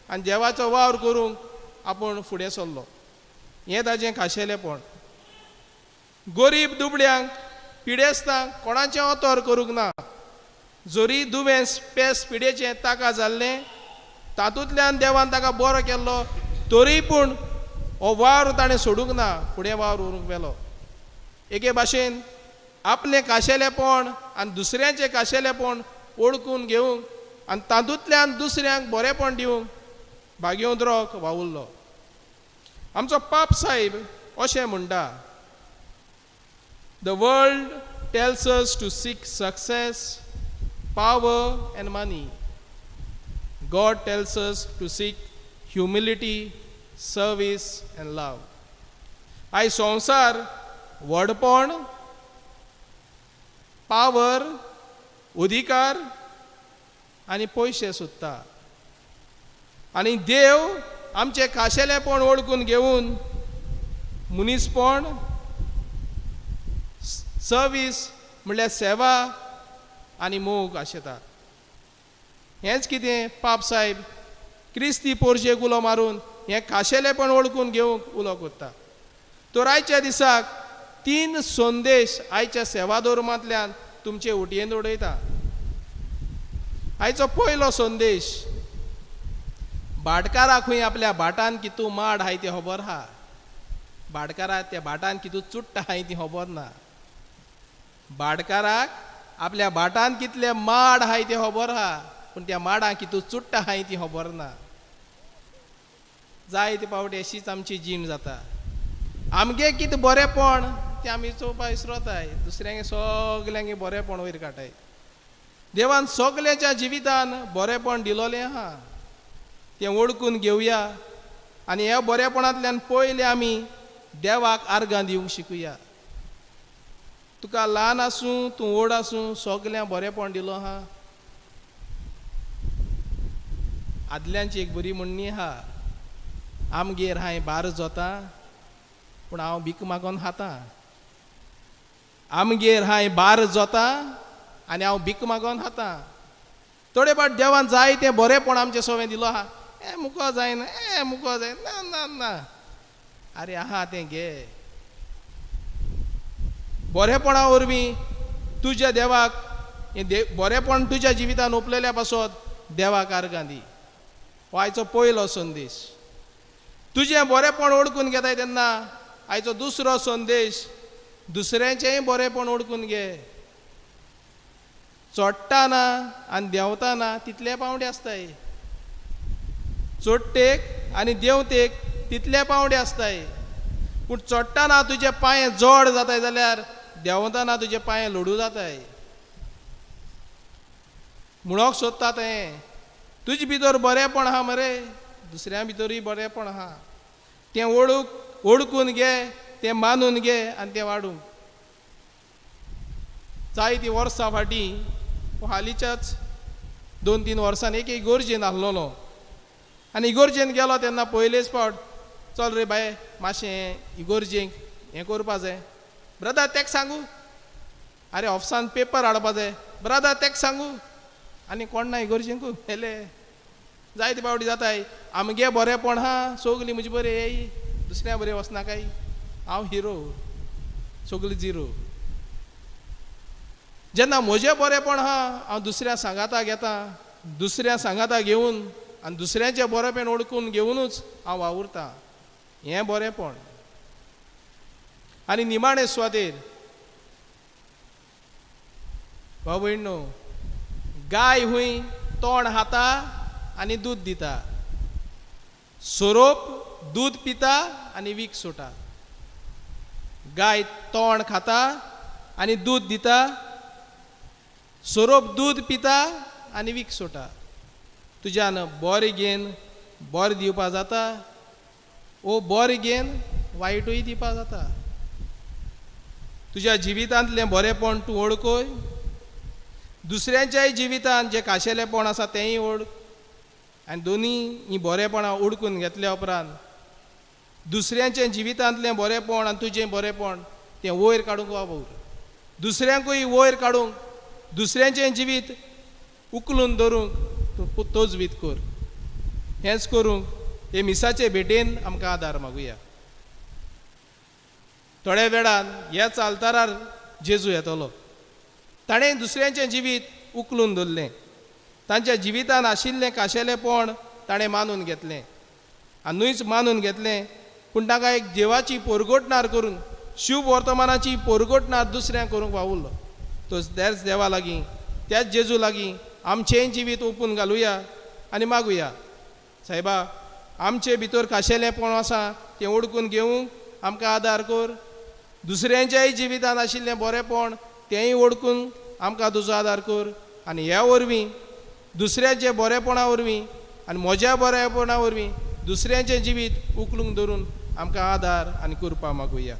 आनी देवाचो वावर करूंक आपूण फुडें सरलो. हें ताजें खाशेलेपण. गरीब दुबळ्यांक, पिडेस्तांक कोणाचें अतर करूंक ना. जरी दुयेंस पेस पिडेचें ताका जाल्लें तातूंतल्यान देवान ताका बरो केल्लो, तरी पूण हो वावर ताणें सोडूंक ना, फुडें वावर व्हरूंक व्हेलो. एके भाशेन आपलें खाशेलेपण आनी दुसऱ्यांचें खाशेलेपण ओळखून घेवंक आनी तातूंतल्यान दुसऱ्यांक बरेंपण दिवंक भाग्यवंत रोक वावुरलो. आमचो पाप साहेब अशें म्हणटा, The world tells us to seek success, power and money. God tells us to seek humility, service and love. आयज संवसार व्हडपण, पावर, अधिकार आनी पयशे सोदता आनी देव आमचें खाशेलेपण वळखून घेवन मनीसपण, सर्वीस म्हणल्यार सेवा आनी मोग आशेता. हेंच कितें पाप साहेब क्रिस्ती पोरजेक उलो मारून हें खाशेलेपण वळखून घेवंक उलो करता. तर आयच्या दिसाक 3 संदेश आयच्या सेवा धर्मांतल्यान तुमचे उटयेन उडयता. आयचो पयलो संदेश, भाटकाराक खंय आपल्या भाटान कितू माड आहाय ती खबर आहा, भाटकाराक त्या भाटान कितू चुट्टा आहाय ती खबर ना. भाटकाराक आपल्या भाटान कितले माड आहाय ते खबर आहा, पूण त्या माडांक कितू चुट्टा आहाय ती खबर ना. जायते पावटी अशीच आमची जीण जाता. आमगे कितें बरेंपण तें आमी चोवपा विसरताय, दुसऱ्यांगे सगल्यांगे बरेंपण वयर काडटाय. देवान सगल्यांच्या जिवितान बरेंपण दिलोलें आहा, तें वळखून घेवया आनी ह्या बरेपणांतल्यान पयलें आमी देवाक आर्गां दिवंक शिकुया. तुका ल्हान आसूं तूं व्हड आसूं सगल्यांक बरेंपण दिलो आहा. आदल्यांची एक बरी म्हणणी आहा, आमगेर हांवें बार जोता पूण हांव भीक मागोन खाता. आमगेर हांवें बार जोता आनी हांव भीक मागोन खाता. थोडे फावट देवान जाय तें बरेंपण आमचें सवें दिलो आहा, ए मुको जायना, ए मुको जायना, ना ना ना, आरे आहा तें घे. बरेपणा वरवीं तुज्या देवाक हें बरेपण तुज्या जिवितान ओंपलेल्या पासत देवाक आर्गां दी. हो आयचो पयलो संदेश. तुजें बरेपण वळखून घेताय तेन्ना आयचो दुसरो संदेश, दुसऱ्यांचेंय बरेपण वळखून घे. चडटाना आनी देंवताना तितले पावंडे आसताय, चडटेक आनी देंवतेक तितले पावंडे आसताय. पूण चडटाना तुजे पांय जड जाताय जाल्यार देंवताना तुजे पांय लोडू जाताय. म्हणोंक सोदता तें तुजे भितर बरेंपण आहा मरे, दुसऱ्या भितरूय बरेंपण आहा, तें वळखून घे, तें मानून घे आनी तें वाडूंक. जायतीं वर्सां फाटीं, हालींच्याच 2-3 वर्सान एक इगोर्जेन आहलोलो आनी इगोर्जेन गेलो तेन्ना पयलेच फावट, चल रे बाय मातशें इगोर्जेक हें करपा जाय, ब्रदर तेक सांगू, आरे ऑफिसान पेपर हाडपा जाय, ब्रदर तेक सांगू, आनी कोण ना इगोर्जेंकू हेले. जायते फावटी जाताय आमगे बरेंपण आहा, सगलीं म्हजे बरें येय, दुसऱ्या बरें वचनाकाय, हांव हिरो, सगलीं झिरो. जेन्ना म्हजें बरेंपण आहा हांव दुसऱ्या सांगाता घेता, दुसऱ्या सांगाता घेवन आनी दुसऱ्यांचें बरेंपण वळखून घेवनूच हांव वावुरता, हें बरेंपण. आनी निमाणे सुवातेर भाव भयणो, गाय हुंय तोंड खाता आनी दूद दिता, सोरोप दूद पिता आनी वीख सोडटा. गाय तोंड खाता आनी दूद दिता, सोरोप दूद पिता आनी वीख सोडटा. तुज्यान बरें घेन बरें दिवपा जाता, ओ बरें घेन वायटूय दिवपा जाता. तुज्या जिवितांतलें बरेंपण तूं वळखय, दुसऱ्यांच्याय जिवितांत जें खाशेलेपण आसा तेंय वळख, आनी दोनूय हीं बरेपणां वळखून घेतल्या उपरांत दुसऱ्यांच्या जिवितांतलें बरेंपण आनी तुजें बरेंपण तें वयर काडूंक वावर, दुसऱ्यांकूय वयर काडूंक, दुसऱ्यांचें जिवीत उखलून धरूंक तूं तजवीज कर. हेंच करूंक हे मिसाचे भेटेन आमकां आदार मागुया. थोड्या वेळान ह्याच आल्तारार जेजू येतलो. ताणें दुसऱ्यांचें जिवीत उखलून धरलें, तांच्या जिवितान आशिल्लें खाशेलेपण ताणें मानून घेतलें, आनी न्हूच मानून घेतलें पूण ताका एक देवाची पोरगोटणार करून, शुभ वर्तमानाची पोरगोटणार दुसऱ्यांक करूंक वावुरलो. तो त्याच देवा लागीं, त्याच जेजू लागीं आमचेंय जिवीत ओंपून घालुया आनी मागुया, सायबा आमचे भितर खाशेलेपण आसा तें वळखून घेवंक आमकां आदार कर, दुसऱ्यांच्याय जिवितान आशिल्लें बरेंपण तेंय वळखून आमकां तुजो आदार कर, आनी ह्या वरवीं दुसऱ्याचे बरेपणा वरवीं आनी म्हज्या बरेपणा वरवीं दुसऱ्यांचें जिवीत उखलूंक धरून आमकां आदार आनी कृपा मागुया.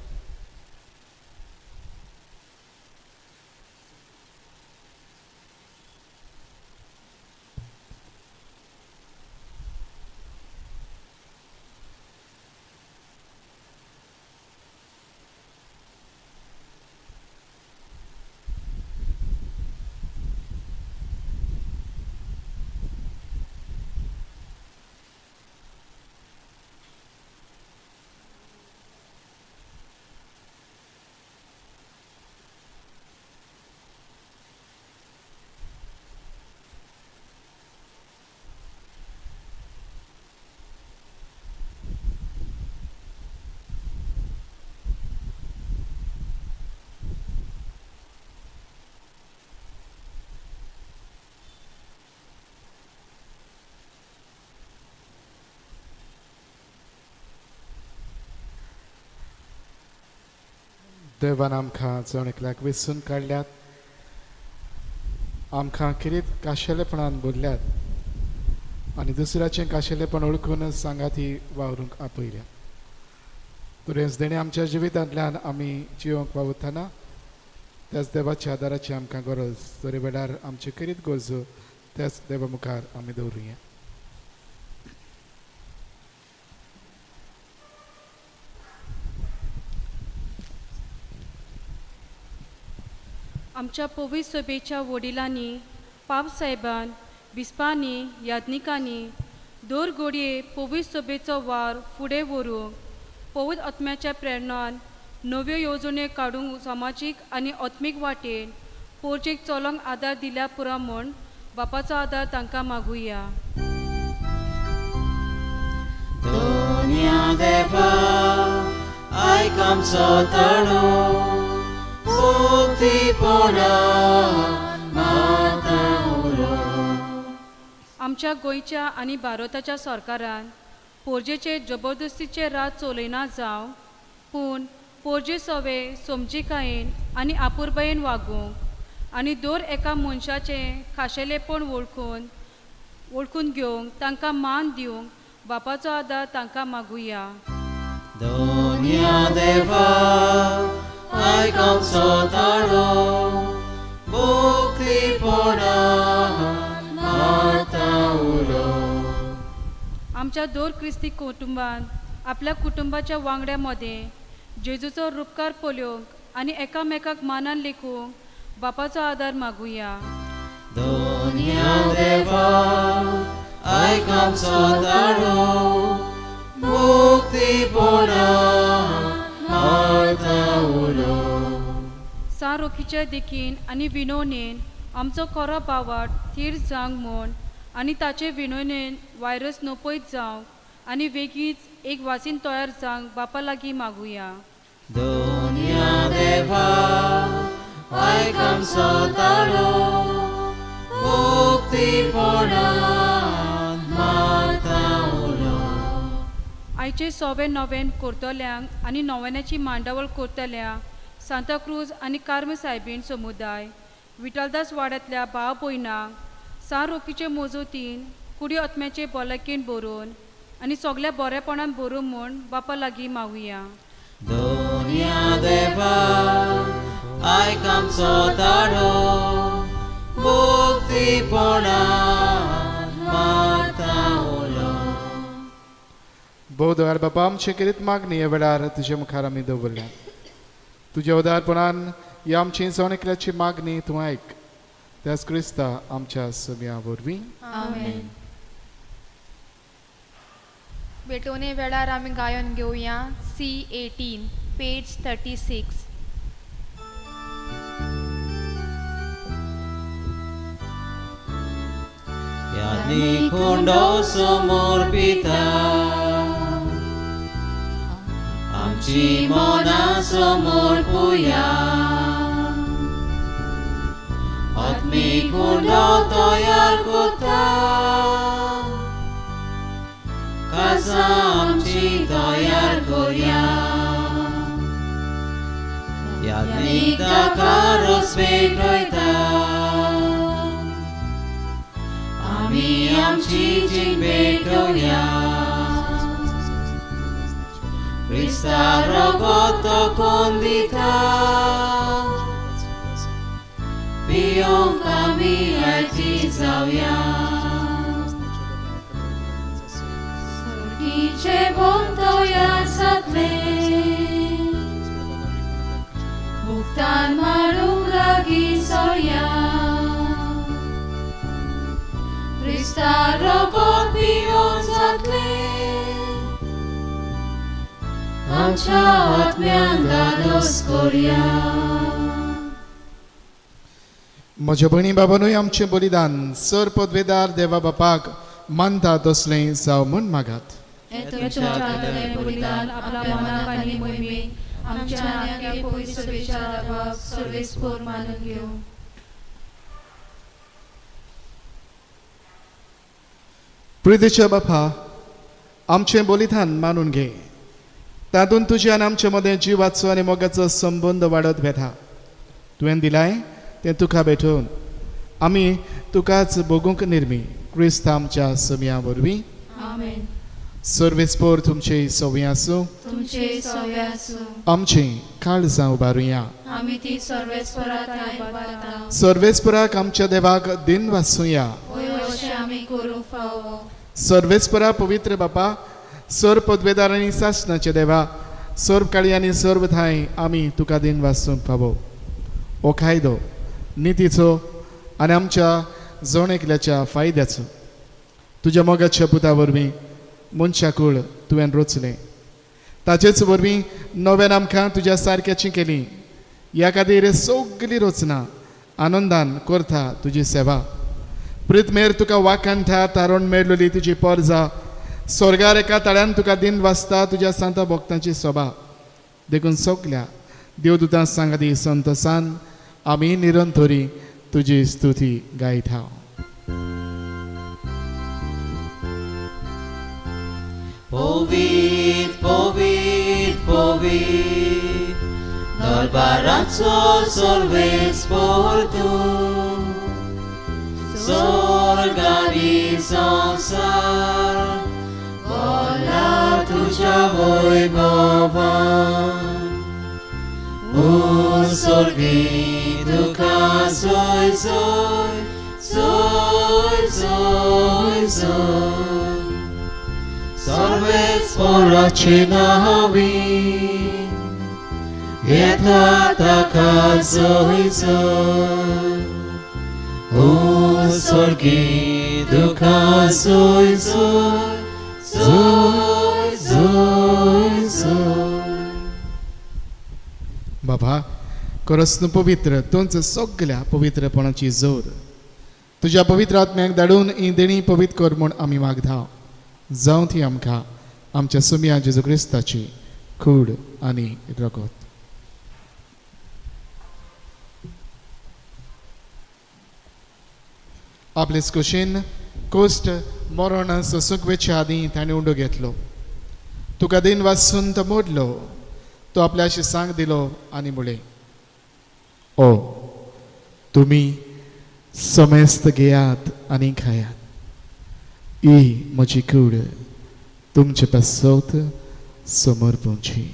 देवान आमकां जण एकल्याक वेसून काडल्यात, आमकां किरीत काशेलेपणान भरल्यात आनी दुसऱ्याचें काशेलेपण वळखून सांगाती वावरूंक आपयल्या. तुरेंच देणें आमच्या जिवितांतल्यान आमी जिवंक वावुरतना त्याच देवाच्या आदाराची आमकां गरज तरी वेळार आमच्यो किरीत गरजो त्याच देवा मुखार आमी दवरुया. आमच्या पवित्र सभेच्या वडिलांनी, पापसाहेबान, बिस्पांनी, याज्ञिकांनी दर घडये पवित्र सभेचो वावर फुडें व्हरूंक पवित्र आत्म्याच्या प्रेरणान नव्यो येवजण्यो काडूंक समाजीक आनी आत्मीक वाटेन पोरजेक चलोवंक आदार दिल्या पुरो म्हूण बापाचो आदार तांकां मागुया. दोन्या देवा आयक आमचो ताळो, मुक्तीपणा माता उलो. आमच्या गोंयच्या आनी भारताच्या सरकारान पोरजेचे जबरदस्तीचे राज चलयना जावं, पूण पोरजे सवे समजिकायेन आनी आपुरबायेन वागूंक आनी दर एका मनशाचें खाशेलेपण वळखून घेवंक तांकां मान दिवंक बापाचो आदार तांकां मागुया. दोन्या देवा आयक आमचो ताळो, मुक्तीपणा माता उलो. आमच्या दर क्रिस्ती कुटुंबान आपल्या कुटुंबाच्या वांगड्या मदें जेजूचो रुपकार पळोवंक आनी एकामेकाक मानान लेखूंक बापाचो आदार मागुया. दोन्या देवा आयक आमचो ताळो, मुक्तीपणा माता उलो. सारोखीच्या देखीन आनी विनवणेन आमचो खरो बावाट थीर जावंक म्हूण आनी ताचे विनवणेन व्हायरस नपयत जावंक आनी वेगींच एक वासीन तयार जावंक बापा लागीं मागुया. दोन्या देवा आयक आमचो ताळो, मुक्तीपणा माता उलो. आयचे सोवे नवेन करतल्यांक आनी नव्याची मांडावळ करतल्या सांताक्रूज आनी कार्म सायबीण समुदाय, विठलदास वाड्यांतल्या भाव भयणांक सान रोखीचे मोजोतीन कुडी आत्म्याचे भलायकेन बरोवन आनी सगल्या बरेपणान बरोवं म्हूण बापा लागीं मागुया. दोन्या देवा आयक आमचो ताळो, मुक्तीपणा माता उलो. भोव दयाळ बाबा, आमचे किरीत मागणी ह्या वेळार तुजे मुखार आमी दवरल्या. तुज्या उदारपणान ह्या आमची जण एकल्याची मागणी तूं आयक, त्याच क्रिस्ता आमच्या सम्या वरवीं. आमेन. भेटवणे वेळार आमी गायन घेवया C18 page 36. याज्ञिक हुंडो समोर पिता, आमची मनां समोर पुया, आत्मीक हुंडो तयार करता, काजां आमची तयार करया. याज्ञिक ताका रोस पेटयता, आमी आमची जीण पेटोवया. क्रिस्ता रगत तोखून दिता, पियोंक आमी आयती जावया. सुर्गीचे बोम तयार जातलें, मुक्तान मारूंक लागीं सोया, क्रिस्ता रगत पियोंक जातलें, आमच्या आत्म्यान धादोस करया. म्हज्या भयणी बाबानूय आमचें बलिदान सर पदवेदार देवा बापाक मानता तसलें जावं म्हूण मागात. हें तुमच्या हातांतलें बलिदान आपल्या मनाक आनी मोहिमेक आमच्या आनी पवित्र सभेच्या देवाक सर्वेस्पोर मानून घेवं. प्रितीच्या बापा, आमचें बलिदान मानून घे, तातूंत तुज्या आनी आमचे मदें जिवाचो आनी मोगाचो संबंद वाडत वेता. तुवें दिलाय तें तुका भेटोवन आमी तुकाच भोगूंक निर्मी क्रिस्त आमच्या समया वरवीं. आमेन. सर्वेस्पोर तुमचे सवंय आसूं. तुमचे सवंय आसूं. आमची काळजां उबारुया. आमी ती सर्वेस्परा थांय उबारता. सर्वेस्पराक आमच्या देवाक दिन वासूया. वय अशें आमी करूंक फावो. सर्वेस्परा पवित्र बापा, सर्व पदवेदार आनी सासणाचे देवा, सर्व काळी आनी सर्व थांय आमी तुका दिन वासूंक फावो. हो कायदो नितीचो आनी आमच्या जण एकल्याच्या फायद्याचो तुज्या मोगाच्या पुता वरवीं मनशाकूळ तुवें रचलें. ताचेच वरवीं नव्यान आमकां तुज्या सारक्याची केली. ह्या खातीर सगली रचना आनंदान करता तुजी सेवा. प्रितमेर तुका वाखाणटा तारण मेळलेली तुजी परजा स्वर्गार एका ताळ्यान तुका दिन वाचता तुज्या सांता भक्तांची सोबा. देखून सगल्या देवदूतां सांगाती संतोसान आमी निरंतरी तुजी स्तुती गायता. पवित्र पवित्र पवित्र दरबाराचो सर्वेस्पोर तूं, स्वर्ग आनी संवसार भरला तुज्या वैभवान. स्वर्गी तुका जोय जोय जोय जोय जोय सर्वेस्पराचे नांवी येता ताका जोय जोय. ओ स्वर्गी तुका जोय जोय जोय जोय जोय. बाबा खरोच तूं पवित्र, तूंच सगल्या पवित्रपणाची जोर. तुज्या पवित्र आत्म्याक धाडून ही देणी पवित्र कर म्हूण आमी मागता. जावं ती आमकां आमच्या सुमया जेजू क्रिस्ताची कूड आनी रगत. आपलेच कुशीन कोश्ट मरण सोसूंक वेचे आदीं ताणें उंडो घेतलो. तुका दिन वासून तो मोडलो. तो आपल्याशी सांग दिलो आनी म्हळें, ओ तुमी समेस्त घेयात आनी खायात. ही म्हजी कूड तुमचे पासत समर्पणची.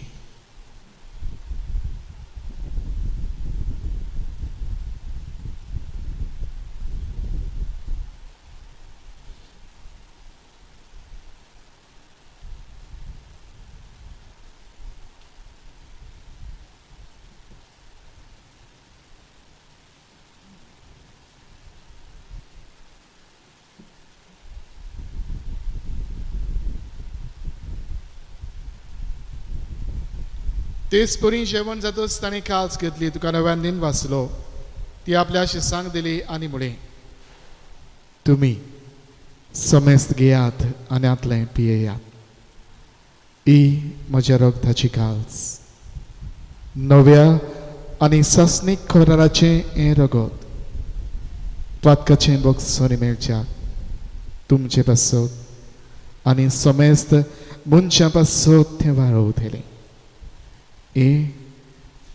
तेच परी जेवण जातच ताणें काल्स घेतली. तुका नव्यान दिन वाचलो. ती आपल्याशी सांग दिली आनी म्हळें, तुमी समेस्त घेयात आनी आतलें पियेयात. ही म्हज्या रगताची काल्स, नव्या आनी सासणीक कराराचें हें रगत पातकाचें बक्षणी मेळच्या तुमचे पासत आनी समेस्त मनशां पासत तें वाळवतलें. हे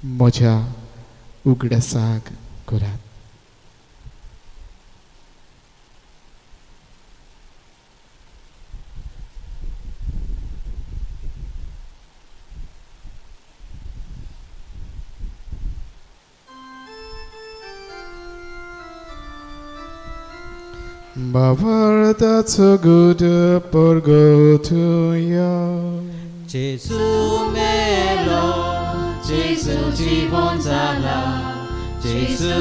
म्हज्या उगडासाक करात. भावार्थाचो गूढ परगटुया. जेजू मेलो, जेजू जिवन जाला, जेजू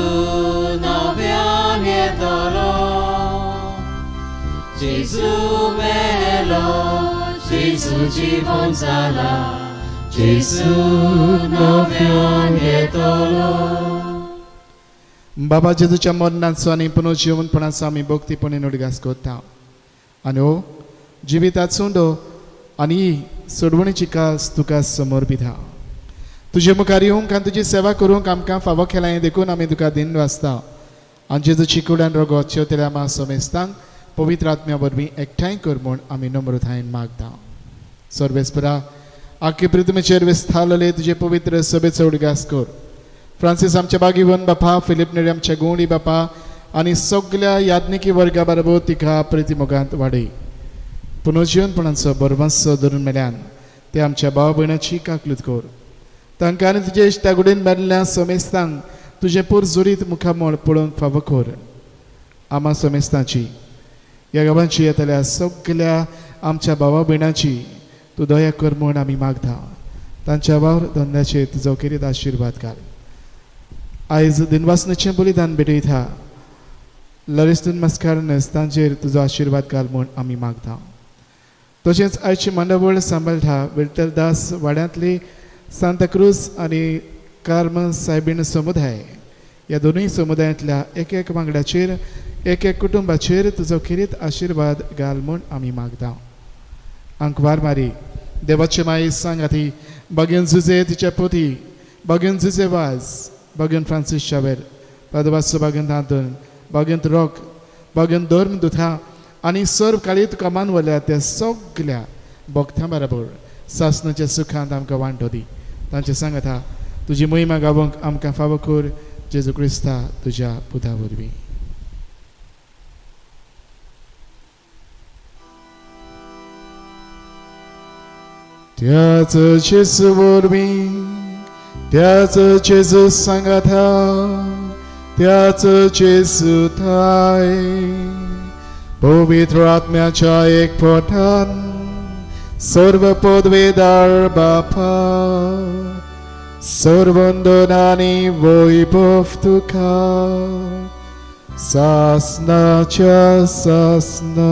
नव्यान येतलो. जेजू मेलो, जेजू जिवन जाला, जेजू नव्यान येतलो. बाबा जेजूच्या मरणाचो आनी पुनर्जिवनपणाचो आमी भक्तीपणे उडगास करता आनी हो जिविताचो उंडो आनी सोडवणीची कास तुका समर्पिता. तुजे मुखार येवंक आनी तुजी सेवा करूंक आमकां फावो केलां देखून आमी तुका दिन वाचता. आनी जेजूची कुडान रगत शेवतेल्या मा समेस्तांक पवित्र आत्म्या वरवीं एकठांय कर म्हूण आमी नम्रतायेन मागता. सर्वेस्परा आख्खे पृथ्वीचेर विस्तारलेले तुजे पवित्र सभेचो उडगास कर. फ्रांसीस आमच्या बागीवन बापा, फिलीप नेरी आमच्या गोंडी बापा आनी सगल्या याज्ञिकी वर्गा बरोबर तिका प्रितीमोगांत वाडय. पुनर्जीवनपणाचो बरवासो धरून मेल्यान ते आमच्या भाव भयणाची काकलूत कर. तांकां आनी तुजे इश्टागुडीन मेल्ल्या समेस्तांक तुजें पोरजुरीत मुखामळ पळोवंक फावो कर. आमा समेस्तांची ह्या गांवांची येतल्या सगल्या आमच्या भावा भयणाची तूं दया कर म्हूण आमी मागता. तांच्या वावर धंद्याचेर तुजो खेरीत आशिर्वाद घाल. आयज दिनवासनेचें बलिदान भेटयता लरिस्टन मस्कारनस तांचेर तुजो आशिर्वाद घाल म्हूण आमी मागता. तशेंच आयची मांडावळ सांबाळटा विठ्ठलदास वाड्यांतली सांताक्रूज आनी कार्म सायबीण समुदाय ह्या दोनूय समुदायांतल्या एक एक वांगड्याचेर एक एक कुटुंबाचेर तुजो खेरीत आशिर्वाद घाल म्हूण आमी मागता. आंकवार मारी देवाचे माई सांगाती बागेन जुजे तिच्या पोती, बागेन जुजे वाज, बागेन फ्रांसीस शावेर, पादवासो बागेन दांतन, बागेन रोक, बागेन धर्म दुथा आनी सर्व काळी तुका मानवल्या त्या सगल्या भक्तां बरोबर सासनाच्या सुखांत आमकां वांटो दी. तांचे सांगाता तुजी महिमा गावंक आमकां फावो कर जेजू क्रिस्ता तुज्या पुता वरवीं. त्याच जेजू वरवीं, त्याच जेजू सांगाता, त्याच जेजू थाय पवित्र आत्म्याच्या एक पोटान सर्व पदवेदार बापा सर्वंदन आनी वैभव तुका सासनाच्या सासना.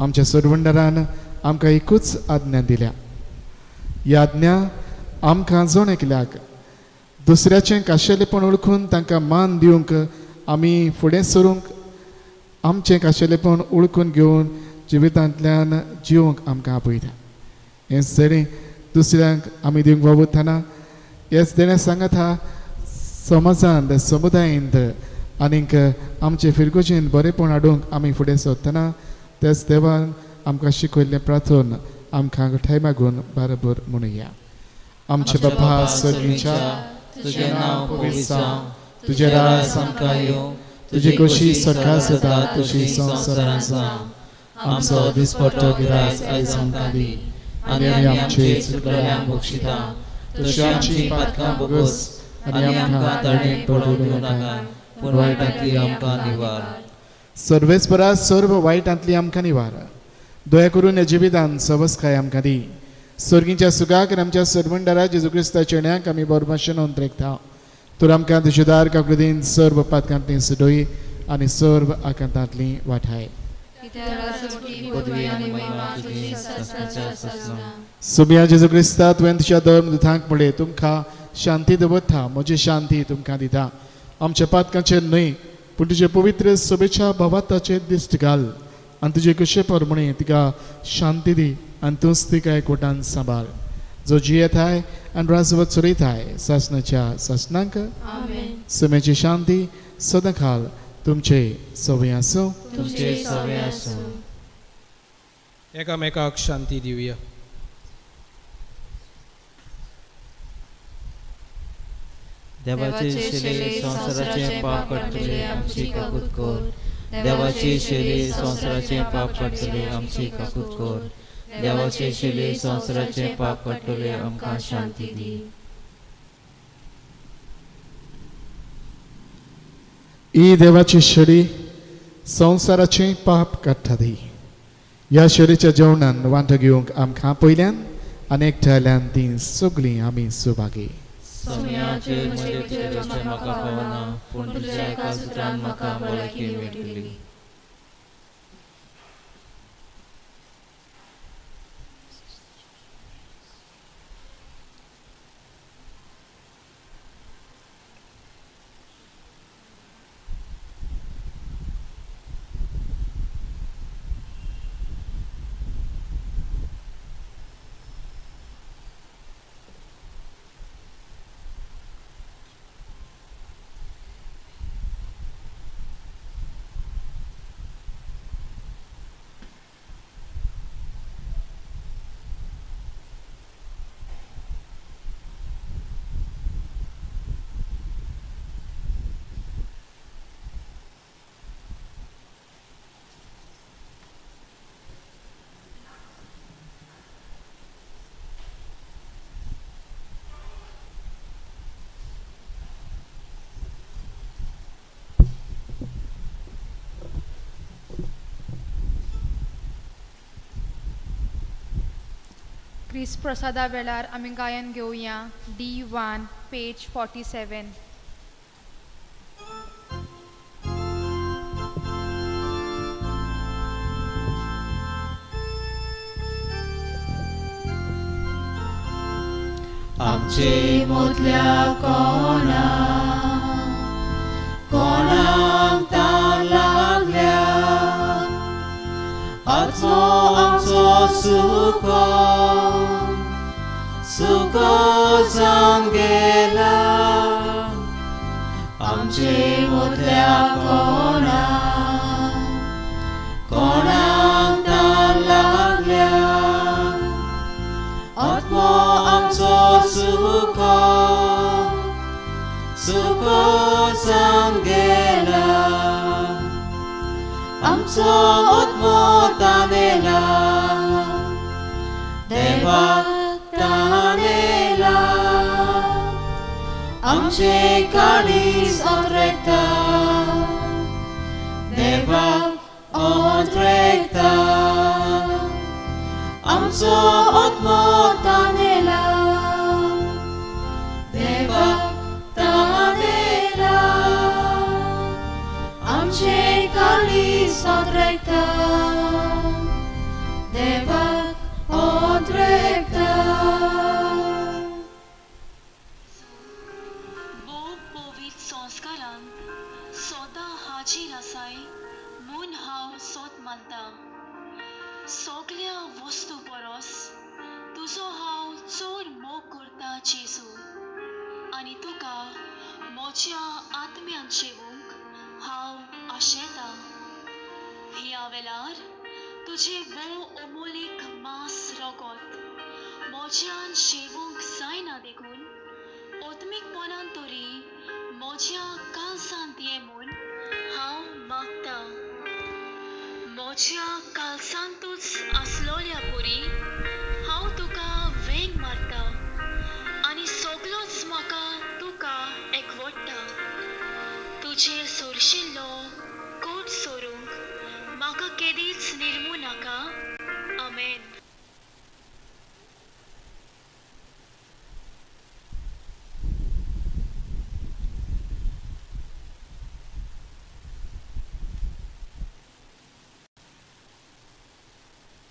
आमच्या सरवंडरान आमकां एकूच आज्ञा दिल्या. ही आज्ञा आमकां जण एकल्याक दुसऱ्याचें खाशेलेपण वळखून तांकां मान दिवंक आमी फुडें सरूंक आमचें खाशेलेपण वळखून घेवन जिवितांतल्यान जिवंक आमकां आपयता. हेंच देणें दुसऱ्यांक आमी दिवंक वावुरतना हेंच देणें सांगता समाजांत समुदायेंत आनीक आमचे फिरगोजेंत बरेंपण हाडूंक आमी फुडें सरतना त्याच देवान आमकां शिकयल्लें प्रार्थन आमकां ठाय मागून बरोबर म्हणुया. आमचे बापा सर्गीच्या, तुजें नांव पवित्र जावं, तुजें राज आमकां येवं, तुजी खोशी स्वर्गांत जाता तशी संवसारांत जावं. आमचो दिसपट्टो गिरास आयज आमकां दी आनी आमी आमचे चुकलेल्यांक बक्षिता तशी आमची पातकां भोगोस आनी आमकां ताणें पडूं दिवं नाका, पूण वायटांतली आमकां निवार. सर्वेस्परा सर्व वायटांतली आमकां निवार. दया करून ह्या जिवितान सवसकाय आमकां दी. सर्गीच्या सुखाक आनी आमच्या सर्वंडरा जेजू क्रिस्ताच्या येण्याक आमी बरोबर नोंद रेखता. तर आमकां तुजे दार काकुळतीन सर्व पातकांतली सुटय आनी सर्व आकांतांतली वाठाय. सुमिया जेजू क्रिस्ता, तुवें तुज्या धर्म दुतांक म्हणलें, तुमकां शांती दवरता, म्हजी शांती तुमकां दिता. आमच्या पातकांचेर न्हय पूण तुजे पवित्र सभेच्या भावाताचेर दिश्ट घाल आनी तुजे कशे प्रमाणे तिका शांती दी आनी तूंच तिका एकवटान सांबाळ, जो जियेताय आनी राजवत चलयताय सासनाच्या सासनांक. सुमेची शांती सदांकाल तुमचे सवय आसूं. तुमचे सवय आसूं. एकामेकाक शांती दिवया. देवाचे शेले संवसाराचें पाप काडटले आमची काकूत कर. देवाचे शेले संवसाराचें पाप काडटले आमची काकूत कर. देवाचे शेले संवसाराचें पाप काडटले आमकां शांती दी. ही देवाची शेळी संवसाराचें पाप काडटा ती. ह्या शेळीच्या जेवणान वांटो घेवंक आमकां पयल्यान आनी एकठांयल्यान ती सगळीं आमी सुभागी. सोम्याचेर म्हजें तुजें म्हाका पावना, पूण तुज्या एका सुत्रान म्हाका भलायकी मेळटली. क्रिस्त प्रसादा वेळार आमी गायन घेवया D1 page 47. आमचे मोदल्या कोणा कोणाक तान लागल्या आत्मो आमचो सुको सुको जावन गेला. आमचे मोदल्या कोणा कोणाक तान लागल्या आत्मो आमचो सुको सुको जावन गेला. आमचो आत्मो तानेला देवाक तानेला. आमचे काळीज ओंद्रेता देवाक ओंद्रेता. आमचो आत्मो तानेला देवाक तानेला. आमचे काळीज ओंद्रेता देवाक ओंद्रेता. भोव पवित्र संस्कारांत सदां हाजीर आसाय म्हूण हांव सोद मानता. सगल्या वस्तू परस तुजो हांव चड मोग करता जेजू, आनी तुका म्हज्या आत्म्यान शेवूंक हांव आशेता. ह्या वेळार तुजें भोव अमोलीक मांस रगत म्हज्यान शेवूंक जायना देखून आत्मीकपणान तरी म्हज्या काळजांत ये म्हूण हांव मागता. म्हज्या काळजांतूच आसलोल्या परी हांव तुका वेंग मारता आनी सगलोच म्हाका तुका एकवटता. तुजेर सोरशिल्लो कोट सोरूंक म्हाका केदीच निर्मू नाका. आमेन.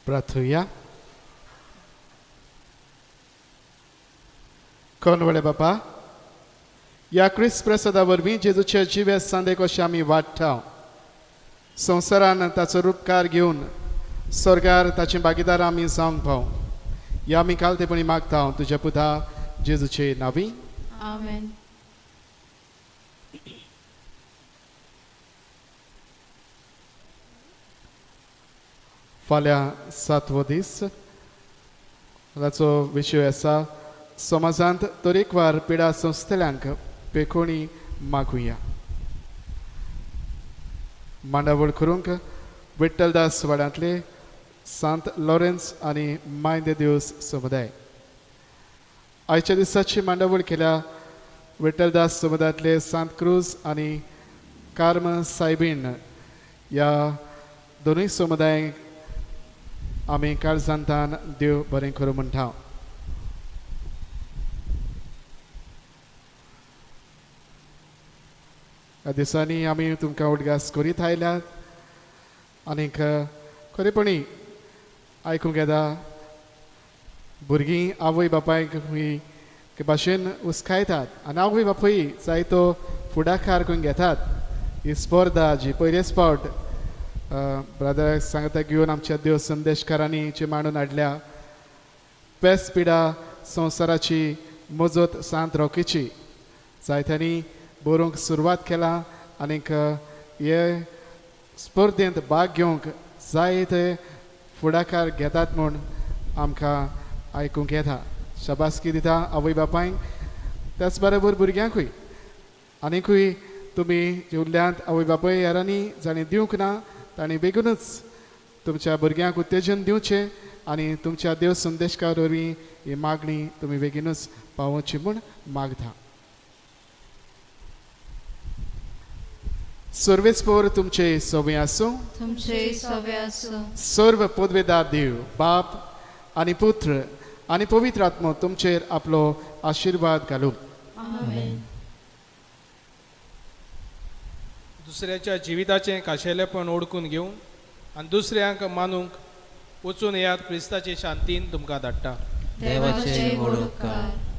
प्रार्थुया. कोण व्हडले बापा, ह्या क्रिस्त प्रसादा वरवीं जेजूचे जिवे सांदे कशें आमी वाडटा, संवसारान ताचो रुपकार घेवन स्वर्गार ताचे भागीदार आमी जावंक पाव, ह्या आमी कालतेपणी मागता तुज्या पुता जेजूचे नांवी. आमेन. फाल्यां सातवो दीस, ताचो विशय आसा समाजांत तरेकवार पिडा संस्थेल्यांक पेकोणी मागुया. मांडावळ करूंक विठ्ठलदास वाड्यांतले सांत लॉरेन्स आनी माय दे दिवस समुदाय. आयच्या दिसाची मांडावळ केल्या विठ्ठलदास समुदायांतले सांत क्रूज आनी कार्म सायबीण ह्या दोनूय समुदायांक आमी काळजांतान देव बरें करूं म्हणटा. ह्या दिसांनी आमी तुमकां उडगास करीत आयल्यात आनीक खरेपणी आयकूंक येता भुरगीं आवय बापायक ही भाशेन हुस्कायतात आनी आवय बापूय जायतो फुडाकार करून घेतात. ही स्पर्धा जी पयलेच फावट ब्रदराक सांगता घेवन आमच्या देव संदेशकारांनी जी मांडून हाडल्या, पेस पिडा संवसाराची मजत सांत रोकीची जायत्यांनी बरोवंक सुरवात केला आनीक हे स्पर्धेंत भाग घेवंक जायते फुडाकार घेतात म्हूण आमकां आयकूंक येता. शाबासकी दिता आवय बापायक, त्याच बरोबर भुरग्यांकूय. आनीकूय तुमी जे उरल्यांत आवय बापाय हेरांनी जाणीं दिवंक ना तांणी बेगीनूच तुमच्या भुरग्यांक उत्तेजन दिवचें आनी तुमच्या देव संदेशकार वरवीं ही मागणी तुमी बेगीनूच पावोवची म्हूण मागता. सर्वेस्पोर तुमचे सवे आसूं, तुमचे सवे आसूं. सर्व पदवेदार देव बाप आनी पुत्र आनी पवित्र आत्मो तुमचेर आपलो आशिर्वाद घालूं. आमेन. दुसऱ्याच्या जिविताचें खाशेलेपण ओळखून घेवन आनी दुसऱ्यांक मानूंक वचून येयात. क्रिस्ताचे शांतीन तुमकां धाडटा. देवाचे व्हड उपकार.